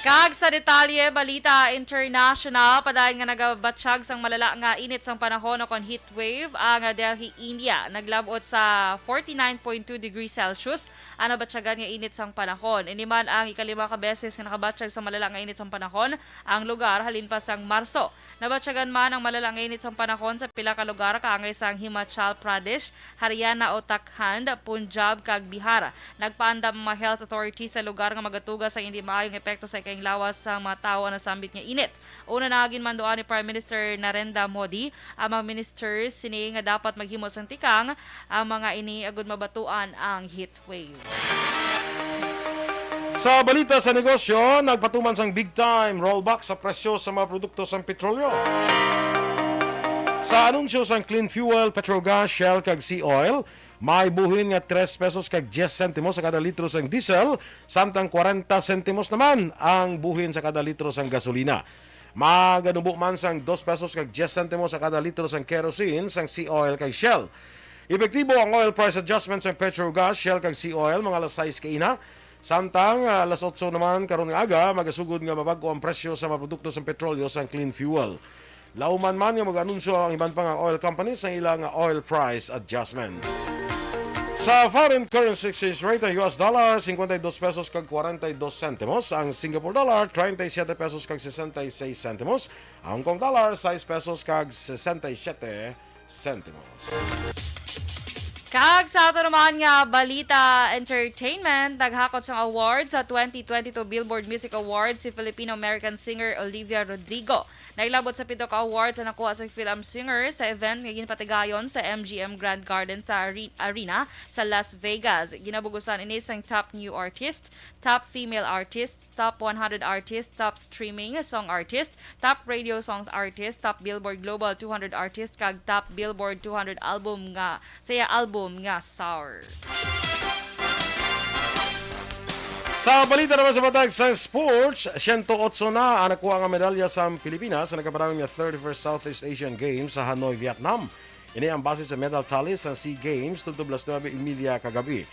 Kag sa detalye, balita international, padayon nga nagabatyag sang malala nga init sang panahon o kon heat wave ang Delhi, India. Naglab-ot sa forty-nine point two degrees Celsius ang nabatyagan nga init sang panahon. Ini man ang ikalima ka beses nga nakabatyag sa malala nga init sang panahon ang lugar halin pa sang Marso. Nabatyagan man ang malala nga init sang panahon sa pila ka lugar kaangay sang Himachal Pradesh, Haryana, Uttarakhand, Punjab, kag Bihar. Nagpaandam ang mga health authorities sa lugar nga magatuga sa hindi maayong epekto sa ikainglawas sa mga tawo ang nasambit nga init. Una na ginmanduan ni Prime Minister Narendra Modi ang mga ministers sini nga dapat maghimo sang tikang ang mga ini agud mabatuan ang heat wave. Sa balita sa negosyo, nagpatuman sang big time rollback sa presyo sa mga produkto sang petrolyo. Sa anunsyo sang Clean Fuel, Petrogas, Shell, kag Sea Oil, may buhin nga tres pesos kag diyes sentimos sa kada litro sang diesel, samtang kwarenta sentimos naman ang buhin sa kada litro sang gasolina. Maganubo man sang dos pesos kag diyes sentimos sa kada litro sang kerosene, sang Sea Oil, kag Shell. Epektibo ang oil price adjustment sang Petrogas, Shell, kag Sea Oil mga alas sais kaina. Samtang, ah, alas otso naman karon nga aga, magasugod nga mabag-o ang presyo sa mga produkto sang petrolyo sang Clean Fuel. Lauman man nga mag-anunsyo ang iban pa nga oil companies sa ila nga oil price adjustment. Sa foreign currency exchange rate, ang U S dollar, cincuenta y dos pesos kag cuarenta y dos centimos. Ang Singapore dollar, treinta y siete pesos kag sesenta y seis centimos. Ang Hong Kong dollar, sais pesos kag sesenta y siete centimos. Kag sa ato naman nga balita entertainment, naghakot sang award sa twenty twenty-two Billboard Music Awards si Filipino-American singer Olivia Rodrigo. Naglabot sa pito ka awards ang nakuha sa film singer sa event nga ginpatigayon sa M G M Grand Garden sa Are-, Arena sa Las Vegas. Ginabugusan ini sang Top New Artist, Top Female Artist, Top one hundred Artist, Top Streaming Song Artist, Top Radio Songs Artist, Top Billboard Global two hundred Artist, kag Top Billboard two hundred Album nga, sa iya album nga Sour. Sa balita naman sa matag sa sports, siyento otso na ang nakuha nga medalya sa Pilipinas sa nagkapanahon nga thirty-first Southeast Asian Games sa Hanoi, Vietnam. Ini ang base sa medal tally sa SEA Games tubtob las nuebe y media kagabi.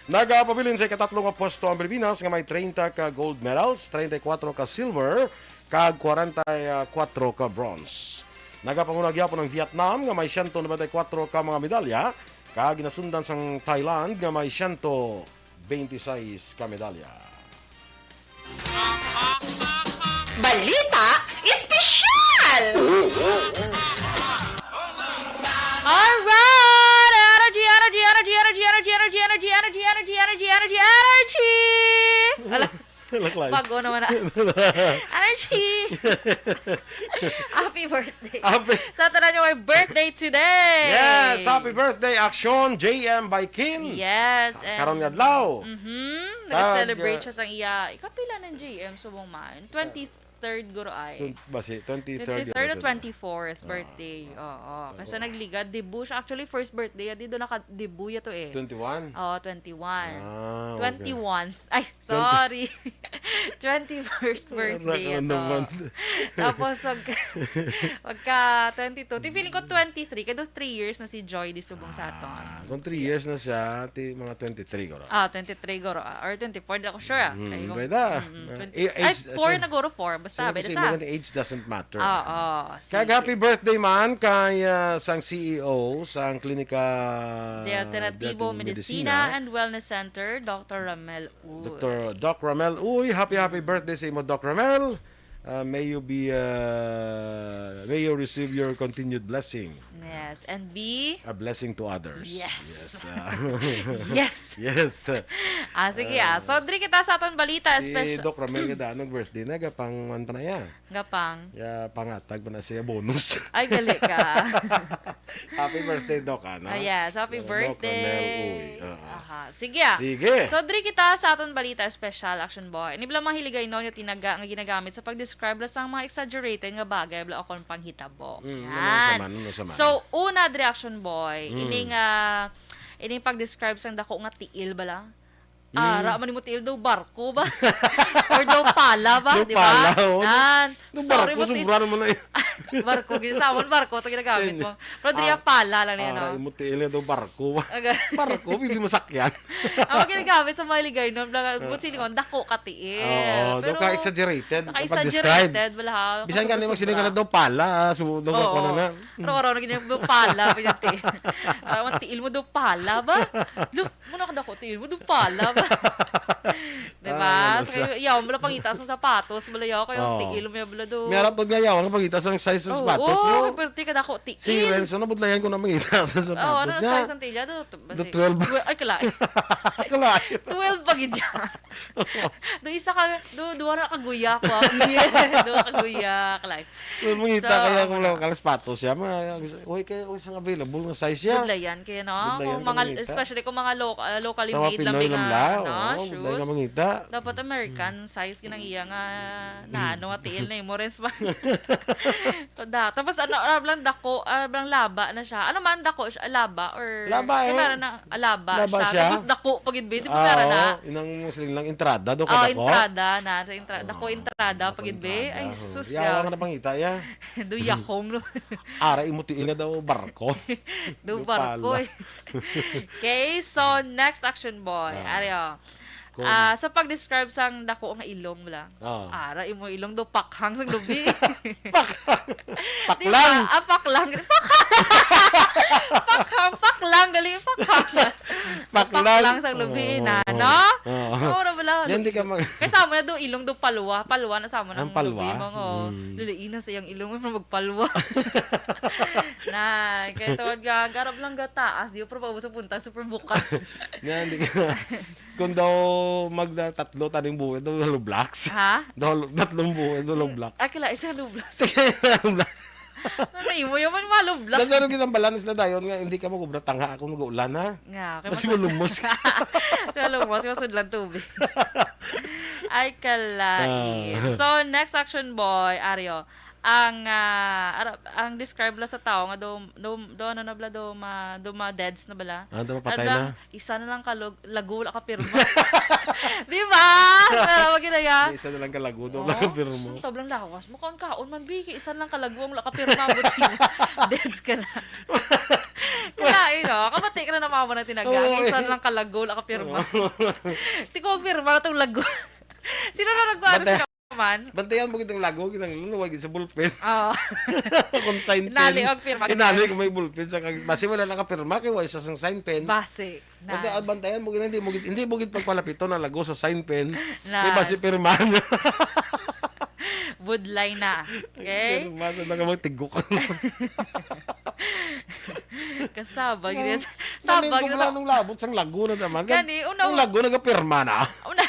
Nagapabilin sa ikatatlo nga pwesto ang Pilipinas nga may treinta ka gold medals, treinta y cuatro ka silver, kag kwarenta y cuatro ka bronze. Nagapanguna gyapon ang Vietnam nga may siyento nobenta y cuatro ka mga medalya, kag ginasundan sang Thailand nga may siyento beintiseis ka medalya. Balita Espesyal! Alright! Energy, energy, energy, energy, energy, energy, energy, energy, energy, energy, energy, energy, energy! Ala, Look like. Bago naman na. Energy! Happy birthday! Happy Sa tanan nga may birthday today! Yes! Happy birthday, Action, J M Baikin! Yes, and Karon nga adlaw. Mhm. Kag, Nag-celebrate uh, siya sang iya. Ikapila ng J M subong man? Twenty-third guro ay. Twen-, basi, twenty-third Twenty-third o guro. Twenty-fourth Ah. birthday. Oo. Kasi Oo. nagligad, debut siya. Actually, first birthday, di doon naka-debut ya to eh. Twenty-one? Oo, twenty-one. Ah, okay. Twenty-one. Ay, Twenty. sorry. Twenty-first birthday Ano ito. naman? Tapos, pag, pagka twenty-two, ti feeling ko twenty-three, kaya three years na si Joy di subong sa aton. Ah, kung three Siya. years na siya, ti mga twenty-three guro. Ah, twenty-three guro. Ah, or twenty-four, di ako sure, ah. Mm, Ay, pwede. mm, Ah, twenty. eh, Ay, age, four same. na guro, four. Basta, Same pwede kasi sa. Age doesn't matter. Oo, Kag sige. happy birthday man kay, ah, sang C E O sang Klinika De Alternativo Alternativo Medicina Medicina. and Wellness Center, Doctor Ramel Uy. Doctor Doc Ramel Uy. Happy, happy birthday sa imo, Doc Ramel. Uh, may you be, uh, may you receive your continued blessing. Yes, and be A blessing to others. Yes. Yes, uh, Yes. yes. Ah, sige, ah. So, dri kita sa aton balita, Si special. Doc Ramel nga daan og birthday na, gapang one pa na ya. Gapang. Ya, pangatag pa na siya bonus. Ay, gali ka. Happy birthday, Doc, ano? Ah, yes, happy Uh, Doc Ramel birthday. Uy. Oo. Aha. Sige, ah. Sige. So, dri kita sa aton balita special, Action Boy. Ini bala mga hiligaynon nga tinaga nga ginagamit sa pagdis-, mag-describe lang sang mga exaggerated nga bagay bala o kon panghitabo. Mm, ano sa Yan. man, ano sa man? So, una, diri, Action Boy, Mm. ining, ah, ining pag-describe sang dako nga tiil bala. Mm. Ara man nimo tiil daw barko ba? Or daw pala ba, Daw di ba? pala, oh. Nan, Daw sorry barko, mo, ti- sobra naman na eh. Barko, ginasawan, barko, ito ginagamit Yan. mo. Pero diri Ah, ang pala lang yan, ara, no? imo tiil nga daw barko. Aga. Barko, hindi masakyan. Ang ginagamit sa mga Hiligaynon, bla-, Ah, but silingon, dako ka tiil. Oo, Pero daw ka exaggerated, naka-exaggerated, pag-describe. Bala, ha? Bisan ka Sobra-sobra. nimo siling ka na daw pala, ah, so, daw Oo. ka na na. Araw-araw na ginagawa daw pala, pa yan, ti. Araw, ang tiil mo daw pala ba? Lo, muna ka dako, tiil mo daw pala ba? Diba? Ah, So, nasa- kayo, yaw, bala pangita sang sapatos, bala yaw, kayo, Oo. tiil mo, bala do. May arap nga yaw, ang pangita sang size sa Oo, sapatos, oo, no? Pero ti ka dako, tiil. Si Renzo, nabudlayan ko na mangita sa Oo, ano sapatos na niya. size ang tiil niya? Do, Do basi-, twelve. Twe-, ay, kalain. Kalain. Twelve pa gid siya. Do isa ka, do, duha na kaguya ko, ah. Duha kaguya, kalain. Well, mangita So, kaya kung wala. lang kalas patos siya, mga, uy, kaya, uy, isang available nga size siya. Budlayan kaya, no? Budlayan Kung ka mga, mangita. especially kung mga lo-, ah, locally Sa mga made lang Pinoy din lang nga, lang, no? oo, budlay Shoes. ka mangita. Dapat American size ginang iya nga na ano nga tiil na imo rin sa Da, tapos ano, ah, blang dako, ah, blang laba na siya. Ano man, dako siya, laba or Laba, kay eh. meron na, ah, laba Laba siya. siya. Tapos dako pa gid, be. Di ba Ah, meron na? oo. Inang siling lang entrada, do ka Oh, dako? entrada na. Sa entra-, dako Ah, entrada dako pa gid, be. entrada. Ay, Oh. sus, Yawa ya. nga napangita, ya. Do yahom, no? Ara, imo tiil nga daw barko. Do Do barko, pala. eh. Okay, so next, Action Boy. Ah. Ari, oh. Kung Ah, sa pag-describe sang dako nga ilong mo lang. Ah. Ara, imo ilong do pakhang sang lubi. Pak-, Di paklang. ba? Ah, paklang. Pakhang. Pakhang, paklang. Dali, pakhang. Paklang. Paklang sang lubi Oo, na, oo. no? Oo. Oo, na bala. Yan, di ka mag- Kaya sa amo na do ilong do palwa. Palwa na sa amo Ang ng palwa? lubi, mga Mm. liliin na sa iyang ilong, magpalwa. Na, kaya tawag nga, garab lang gataas, di pa paubos sa punta, super buka. Yan, di ka. Kung daw magda-, tatlo taning buhit, daw hollow blocks. Ha? Daw hollow, tatlong buhit, daw hollow blocks. Ah, kila, isa hollow blocks. Hollow blocks. Ano na imo? Yaman, hollow blocks. Tapos ano, ginambalan sila dayon nga, hindi ka mag-obra tangha kung mag-uulan, ha? Nga, kay Mas masud-, malumos. Malumos, masudlan tubig. Ay, kalain. Ah. So, next, Action Boy, Ario. Ang, ah, ara-, ang describe lang sa tao nga do, do, do, ano na bala, do ma-, do ma-deads na bala. Ah, do mapatay Ano bala? na? Isa na lang ka lug-, lago, wala ka pirma. Di ba? Pero wag yun na yan. Isa na lang ka lago, do Oh, wala ka pirma. Ang tablang lawas mo, kaon-kaon man, Vicky. Isa na lang ka lago, wala ka pirma, buti mo. Deads ka na. Kaya, eh, no? Kabati ka na ng mama ng tinaga. Oo, Isa eh. na lang ka lago, wala ka pirma. Oo. Di ko pirma na tong lago. Sino na nagkuha Bantay-, sa man? Bantayan mo gid ang lago, ginang luwag sa ballpen. Oo. Kung sign pen. Inali og pirma. Inali kung may ballpen sa kag-, basi wala nakapirma kay wala siya sang sign pen. Basi. Banta-, Nan. bantayan mo gid, hindi mo gid, hindi mo gid pagpalapiton ang lago sa sign pen. Nan. Kay basi pirma niya. Budlay na. Okay? Pirma sa mga tigok. Kasaba, Nang, gini, nang sabag, sobra sa nung labot sang lago na naman. Gani, una, Ang lago nagapirma na. Una.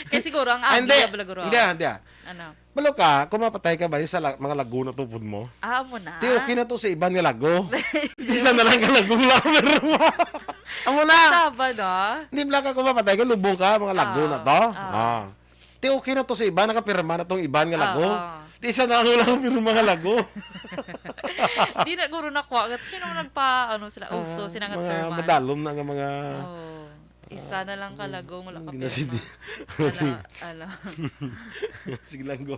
Kaya siguro ang Ah, agi hindi. na bala, guro. Hindi, ah, hindi, ah. Ano? Balo ka, kung mapatay ka ba sa la-, mga lago na tupod mo? Ah, amo na. Ti okay na to sa iban nga lago. Isa na lang ka lago lang, pero amo na. Saba, no? Hindi bala ka, kung mapatay ka, lubong ka, mga lago na to. Ah, ah. Ah. Ti okay na to sa iban, nakapirma na tong iban nga lago. Ah, ah. Ti isa na lang ang pirma nga lago. Di na guro na kwa. Sino nagpa, ano, sila, Ah, uso, sila nga mga term, madalom na nga mga Oh. Isa na lang ka lago, wala ka Hindi na pirma. sige. Ala, Sige. ala. Sige lang, go.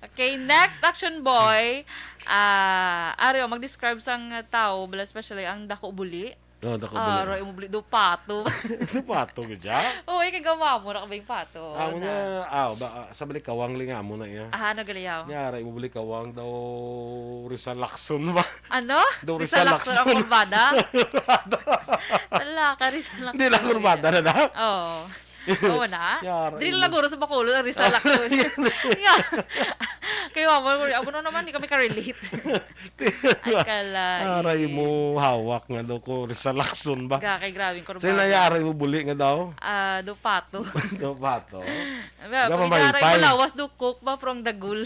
Okay, next, Action Boy. Ah, Ario, mag-describe sang tao, bala, especially ang dako buli. Oh, dako Ah, buli. Roy, mo buli do pato. Do pato ka dyan? Uy, kay gawa mo na kabing pato. Ah, na. Nga, ah, ba, ah, sa balik kawang linga mo na iya. Ah, ano, galiyaw? Nga, Roy, mo buli kawang daw Rizal Lacson ba? Ano? Daw Rizal Rizal Lacson ang Lacson. kurbada? Wala ka, Rizal Lacson Hindi lang ang kurbada na na? Oo. Oo na. Yara, Dili imo. lang guro sa Bacolod ang Rizal Lacson. Yeah. Kaya mo, ako na naman, di kami ka-relate. Ay, kalay. Aray mo hawak nga daw ko Rizal Lacson ba? Ga, kay grabing kurbada. Sino na yara mo buli nga daw? Ah, do pato. Do pato? Wala, Ga, pag mamaypay. Inaray, malawas do cook ba, pero ang dagul.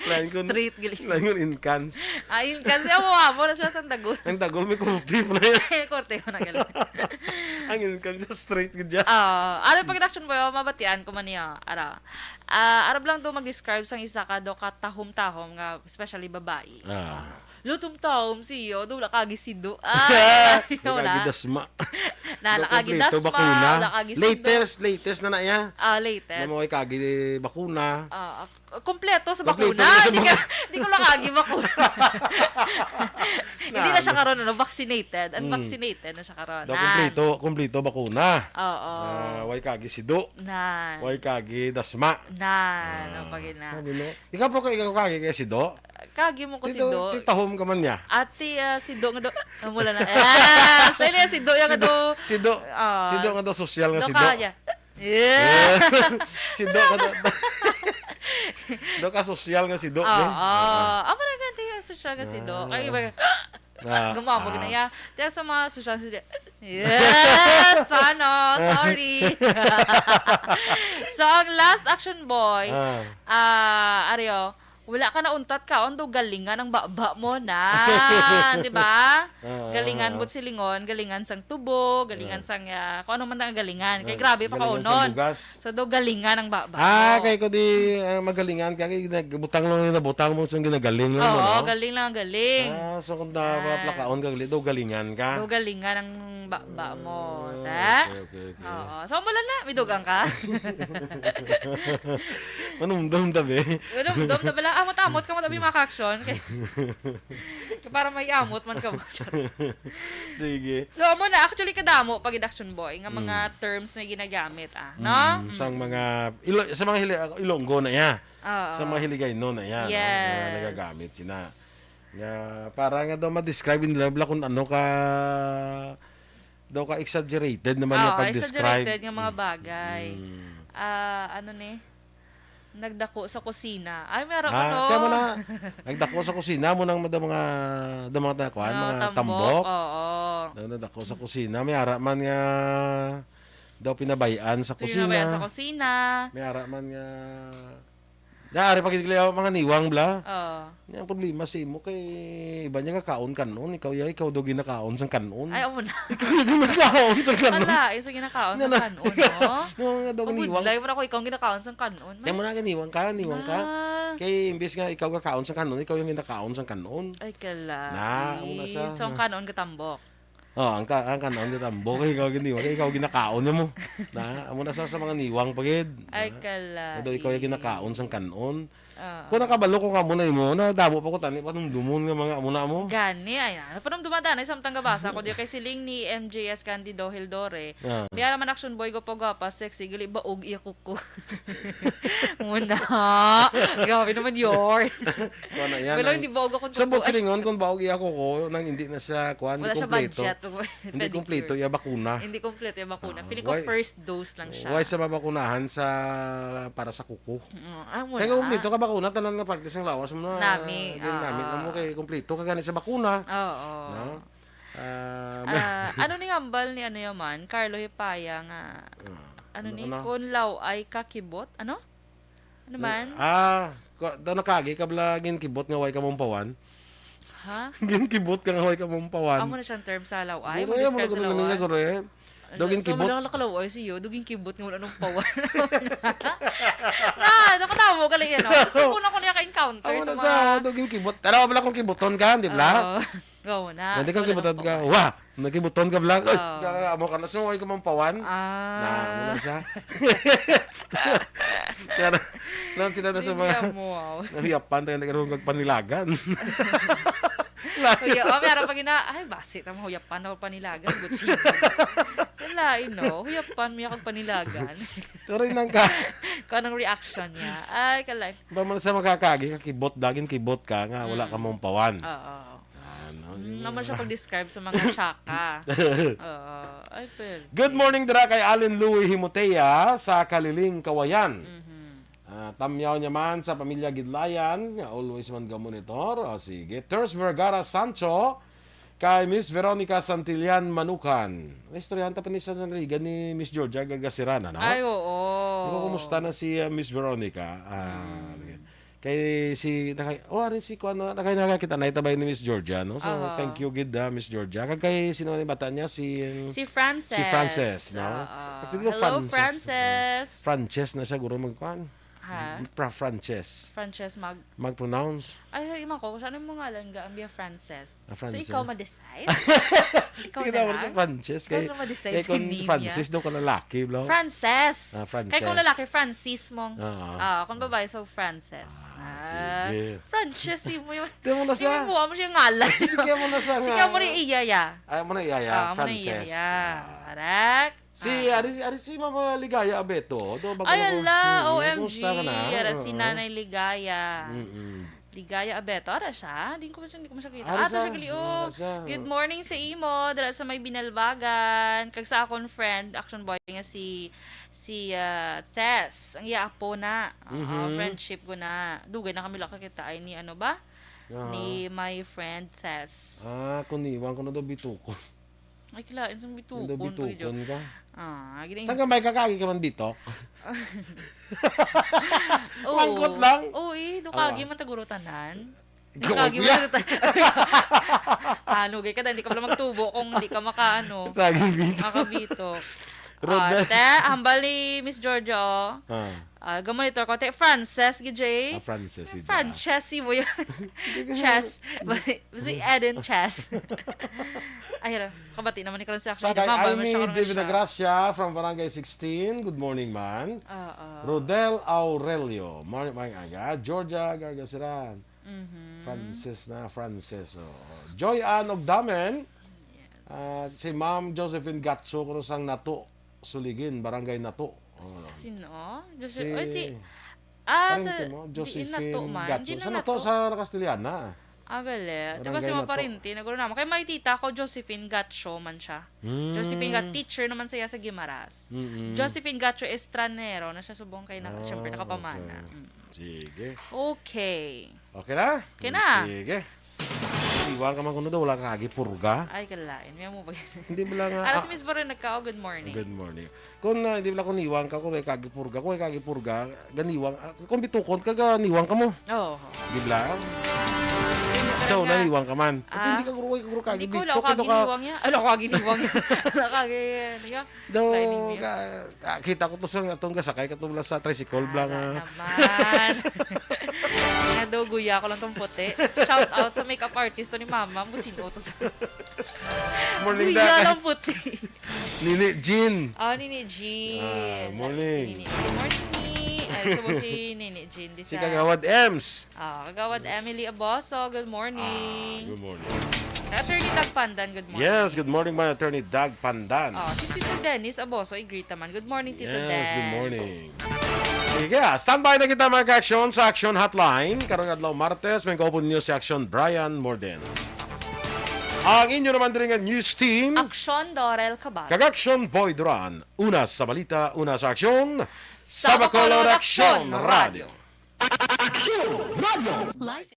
Lain kon, Straight gali. Lain kon incans. Ah, incans. Amo, amo na sila sa Tagol. Ang Tagol may korte pa na yan. Korte mo na gali. Ang incans sa straight gid yan. Ah, ano pag action boy, oh, mabatian ko man niya. Ara. Ah, arab lang do mag-describe sang isa ka do ka tahom-tahom nga especially babae. Ah. Lutom-tahom siyo, do wala kagi sido. Ah, Wala wala. Kagi dasma. Na, Do wala kagi kompleto dasma, bakuna. Wala kagi sido. Latest, latest na na iya. Ah, latest. Na mo kagi bakuna. Ah, ak-, kompleto sa Kompleto bakuna. na sa Hindi ka, bakuna. hindi ko lang kagi bakuna. Hindi na Na, siya na. karon, ano, vaccinated. Mm. Unvaccinated na siya karon. Do Na. kompleto, kompleto bakuna. Oo. Ah, way kagi sido. Na. Way kagi dasma. Na, Ah. no, pag ina. Sabi mo, ikaw po ka, ikaw kagi kay sido? Kagi mo ko Ti do, sido. ti tahom ka man niya. Ati, ah, sido nga do. Ah, mula na. Ah, style niya, sido yung Sido, do. sido. Ah. Sido nga do, sosyal nga Do sido. ka niya. Yeah. Sido ka do. Do ka sosyal nga sido, Oo. eh. Ah. Amo na ganda yung sosyal nga sido. Ah. Ay, iba. Ah, Gumamag na ah. iya. Kaya sa mga sosyal nga sido. Yes, ano, sorry. So, ang last action boy, Ah. ah, Ario, wala ka na untat kaon, do galingan ang baba mo na. Di ba? Ah, Galingan ah. but silingon, galingan sang tubo, galingan Ah. sang, ah, kung ano man ang galingan. Kay Ah, grabe pa galingan kaunon. sang bugas. So, do galingan ang baba Ah, mo. kay ko di, ah, magalingan ka, kay nagbutang lang yung nabutang mo, so ginagaling lang mo, Oo, no? galing lang, galing. Ah, so kung da-, Yan. plakaon ka, gali, do galingan ka? Do galingan ang baba mo. Ah, Ta? okay, okay, okay. Oo. So, mula na, may dugang ka. Manumdum tabi. Manumdum tabi lang. Amot-amot ka mo tabi, mga ka-action. Kay, kay para may amot man ka mo. Sige. So, amo na, actually, kadamo pag action boy nga mga Mm. terms nga ginagamit, ah, no? Mm, sang Mm. mga Ilo-, sa mga Hili-, Ilonggo na iya. Oo. Sa mga Hiligaynon na iya, no? Yes. Nga nagagamit sina. Nga, para nga daw ma-describe nila bala kung ano ka, daw ka exaggerated naman nga Oo, pag-describe. exaggerated nga mga Mm. bagay. Mm. Ah, ano ni? Nagdako sa kusina. Ay, meron Ah, ano? kaya mo na, nagdako sa kusina mo nang da mga, da mga kuan, Mga mga tambok, tambok. oo. Daw nadako sa kusina. May ara man nga daw pinabayaan sa Pinabayaan kusina. sa kusina. May ara man nga, na, ari pa gid kaya mga niwang bla. Oo. Nya ang problema sa imo kay iba niya nga kaon kanon, ikaw ya, ikaw daw ginakaon sang kanon. Ay, amo na. Ikaw yung ginakaon sang kanon. Ala, isa ginakaon Nga sang na, kanon, no? Yung nga daw niwang. Pagudlay mo na ko, ikaw ang ginakaon sang kanon, Kaya man. mo na ganiwang ka, niwang ka. Ah. Kay imbis nga ikaw gakaon sang kanon, ikaw yung ginakaon sang kanon. Ay, kala. Na, amo na siya. So, ang Na. kanon gatambok. Oh, ang ka-, ang kanon gatambok, kay ikaw ganiwang, kay ikaw ginakaon niya mo. Na, amo na sa, sa mga niwang pa gid. Ay, Na. kala. Although ikaw yung ginakaon sang kanon. Oo. Kung nakabalo ko nga mo na imo, na damo pa ko tani, panumdumon nga mga amo na mo. Gani, ay, ano, panumdumada na, samtang gabasa ko, di kay siling ni M J S Candido Hildore, Ah. May ara man action boy, gwapa-gwapa, sexy, gali baog iya kuko. Muna. Grabe naman yun. Kuha na yan, Wala, ang hindi baog akong sabot kuko. Ay. Silingon kung baog iya kuko, nang hindi na siya, kuha, hindi Wala siya kompleto. budget. Hindi Pedicure. kompleto iya bakuna. Hindi kompleto iya bakuna. Ah, Feeling ko why, first dose lang siya. why sa mabakunahan sa, para sa kuko? Mm, ah, muna. Kaya kung kompleto ka bakuna, tanan nga parte sa lawas mo na, Nami, din nami na mo oo. kay kompleto ka gani sa bakuna. Oo. No? Ah, Ah, ano ni hambal ni ano yaman? Carlo Hipaya nga, Ah, ano ano, ni? ano? Kun law ay kakibot? Ano? Ano man? Ah, ko, daw nakagi ka bala ginkibot nga way ka mampawan? Ha? Ginkibot ka nga way ka mampawan. Amo na siyang term sa law ay, Guro, mag-describe mo sa na law ay. Guro, eh. Daw Ano, ginkibot. So, wala ka law ay siyo, daw ginkibot nga wala nang pawan. Na, nakatawa ka lang yan, oh. So, una ko niya ka-encounter Amo sa na mga sa, oh, daw ginkibot. Tanaw bala kung kibuton ka, di ba? Oo. Go na. Hindi So, ka wala kibuton nang ka. pawan. Wah! Nakibuton ka bala. Ay, Oo. ka-, amo ka na. So, ay ka mampawan. Ah. Na, amo na siya. Yan, nan sila na sa Hindi mga amo, wow. nahuyapan, tayo nagkaroon kag panilagan. Huya, oh, may ara pa gina-, ay, basi, tamo, huyapan ako panilagan, good siya. Kalain, no? Huyapan, may akong panilagan. Turing lang ka. Kung anong reaction niya. Ay, kalay. Ba man sa makakagi, kakibot, dagin kibot ka, nga wala ka Mm. mampawan. Oo. Ano? Mm, naman siya pag-describe sa mga tsaka. Oo. Ay, pwede. Good morning, dira kay Allen Louie Himotea sa Kaliling, Kawayan. Mhm. Ah, tamyaw niya man sa pamilya Gidlayan, nga always man ga-monitor. O, sige. Ters Vergara Sancho, kay Miss Veronica Santillan Manukan. Naistoryahan ta pa ni sa naligan ni Miss Georgia Gargasirana, no? Ay, oo. Ikaw, kumusta na si, ah, Miss Veronica? Ah, Mm. sige. Kay si, nakay-, oh, ari si kuan, no? Nakay nakakita na itabay ni Miss Georgia, no? So, Aha. thank you gid, ah, Miss Georgia. Kag kay sino ni bata niya? Si, um, Si Frances. si Frances, no? Oo. Actually, Hello, Frances. Frances. Frances na siya, guro, magkuan. Ha? Pra-, Frances. Frances mag- Mag-pronounce. Ay, ay, man ko, kung saan yung mga ngalan ga, ang biya Frances? Ah, So, Frances. ikaw ma-decide? Ikaw Hindi na naman lang? si Frances. Ikaw Kay, na ma-decide kay sa kung name niya. Frances daw ka lalaki, bro. Frances. Ah, Kay kung Frances. lalaki, Francis mong. Oo. Ah, kung babae, so Frances. Ah, Ah, sige. Frances, si mo yun. Di mo na Di siya. mo mo siya ngalan. Hindi kaya mo na siya Sige, nga. mo na iya, ya. Ay, mo na iya, ya. Ah, mo na iya, Frances. ya. Ah. Correct. Si, Ah. ari, ari si Mama Ligaya Abeto. Do, bago Ay, ako. ala, Hmm, O M G. kumusta ka na? Ara si Oo. Nanay Ligaya. Mm-mm. Ligaya Abeto. Ara siya? Di ko, di ko masyakita. Ara Ah, to siya. siya gali, oh. Ara siya. Good morning sa imo. Dala sa may Binalbagan. Kag sa akon friend, action boy nga si, si, ah, Tess. Ang iya apo na. Ah, Mhm. friendship ko na. Dugay na kami lang kakita ay ni ano ba? Aha. Ni my friend Tess. Ah, kung niwan ko na daw bituko. Ay, kilain sa Hindi bitukon, bitukon pag-, ka. Ah, gini. Saan ka may kakagi ka man bitok? Oo. Mangkot lang? Oo, eh. Do Awa. kagi man taguro tanan. Ikaw, Kagi kuya. man tanan. Ano, gay ka, hindi ka pala magtubo kung hindi ka maka, ano, Saging bitok. makabitok. Rodel. Ah, te, hambal ni Miss Georgia, oh. Ah. Ah, ga-monitor ko, te, Frances, G J. Ah, Frances, si Frances, si mo yan. Hindi ka Chess. Basi, basi Eden Chess. Ay, hala. Kabati naman ni karon si Sa Akli. kay Mabal man Amy siya karon David siya. Agracia from Barangay sixteen. Good morning, man. Oo. Rodel Aurelio. Morning, morning, aga. Georgia Gargasiran. Mhm. Francis na, Francis. Oo. Joy Ann Ogdamen. Yes. Ah, si Ma'am Josephine Gatso, Cruzang Nato, Suligin, Barangay Nato. Oo. Sino? Jose-, Si ay, ti-, ah, Pariente sa, mo, diin Josephine Nato man? Gatso. Diin Sa na Nato, Nato? sa La Castellana. Ah, gali. Di ba Barangay si mga Nato. Pariente, naguro naman. Kay may tita ko, Josephine Gatso man siya. Mm. Josephine Gat-, teacher naman siya sa Guimaras. Mm-mm. Josephine Gatso Estranero na siya subong kay na, Ah, siyempre, nakapamana. okay. Mm. Sige. Okay. Okay na? Okay na. Sige. Iwan ka man kuno daw, wala ka agi purga. Ay, kalain. May mo ba? Hindi mo lang, ah, Alas ah, Miss Baron nagkao, good morning. Good morning. Kung, ah, hindi mo lang kung niwang ka, kung may kagi purga, kung may kagi purga, ganiwang, ah, kung bitukon ka, ganiwang ka mo. Oo. Di ba? Hindi So, talaga. naniwang ka man. At Ah. hindi ka guro, guro ka, Hindi ko, bitok wala ko ka, agi ka. niwang niya. Wala ko agi niwang niya. Wala ko agi, ano yun? Daw, Lining niya. ka, ah, kita ko to sa atong gasakay, katong wala sa tricycle, Ah, bla nga. naman. Nga daw, guya ko lang tong puti. Shout out sa makeup artist to ni Mama. Butsino to sa Morning, Guya Dad. lang puti. Nini Jean. Ah, Nini Jean. Ah, morning. Si Nini. Morning, Ni. Ay, so, si Nini Jean, di Si sa Kagawad Ems. Ah, Kagawad Emily Aboso, good morning. Ah, good morning. Attorney Doug Pandan, good morning. Yes, good morning, my Attorney Doug Pandan. Ah, si Tito Dennis Aboso, i-greet naman. Good morning, Tito Yes, good Dens. morning. Sige, ah, standby na kita, mga ka-aksyon, sa Action Hotline. Karong adlaw, Martes, may kaupod ninyo si Action Brian Morden. Ang inyo naman diri nga news team, Aksyon Dorel Cabal. Kag Action Boy Duran. Una sa balita, una sa aksyon, Sa sa Bacolod Bacolod Action Action Radio. Radio. Action Radio. Live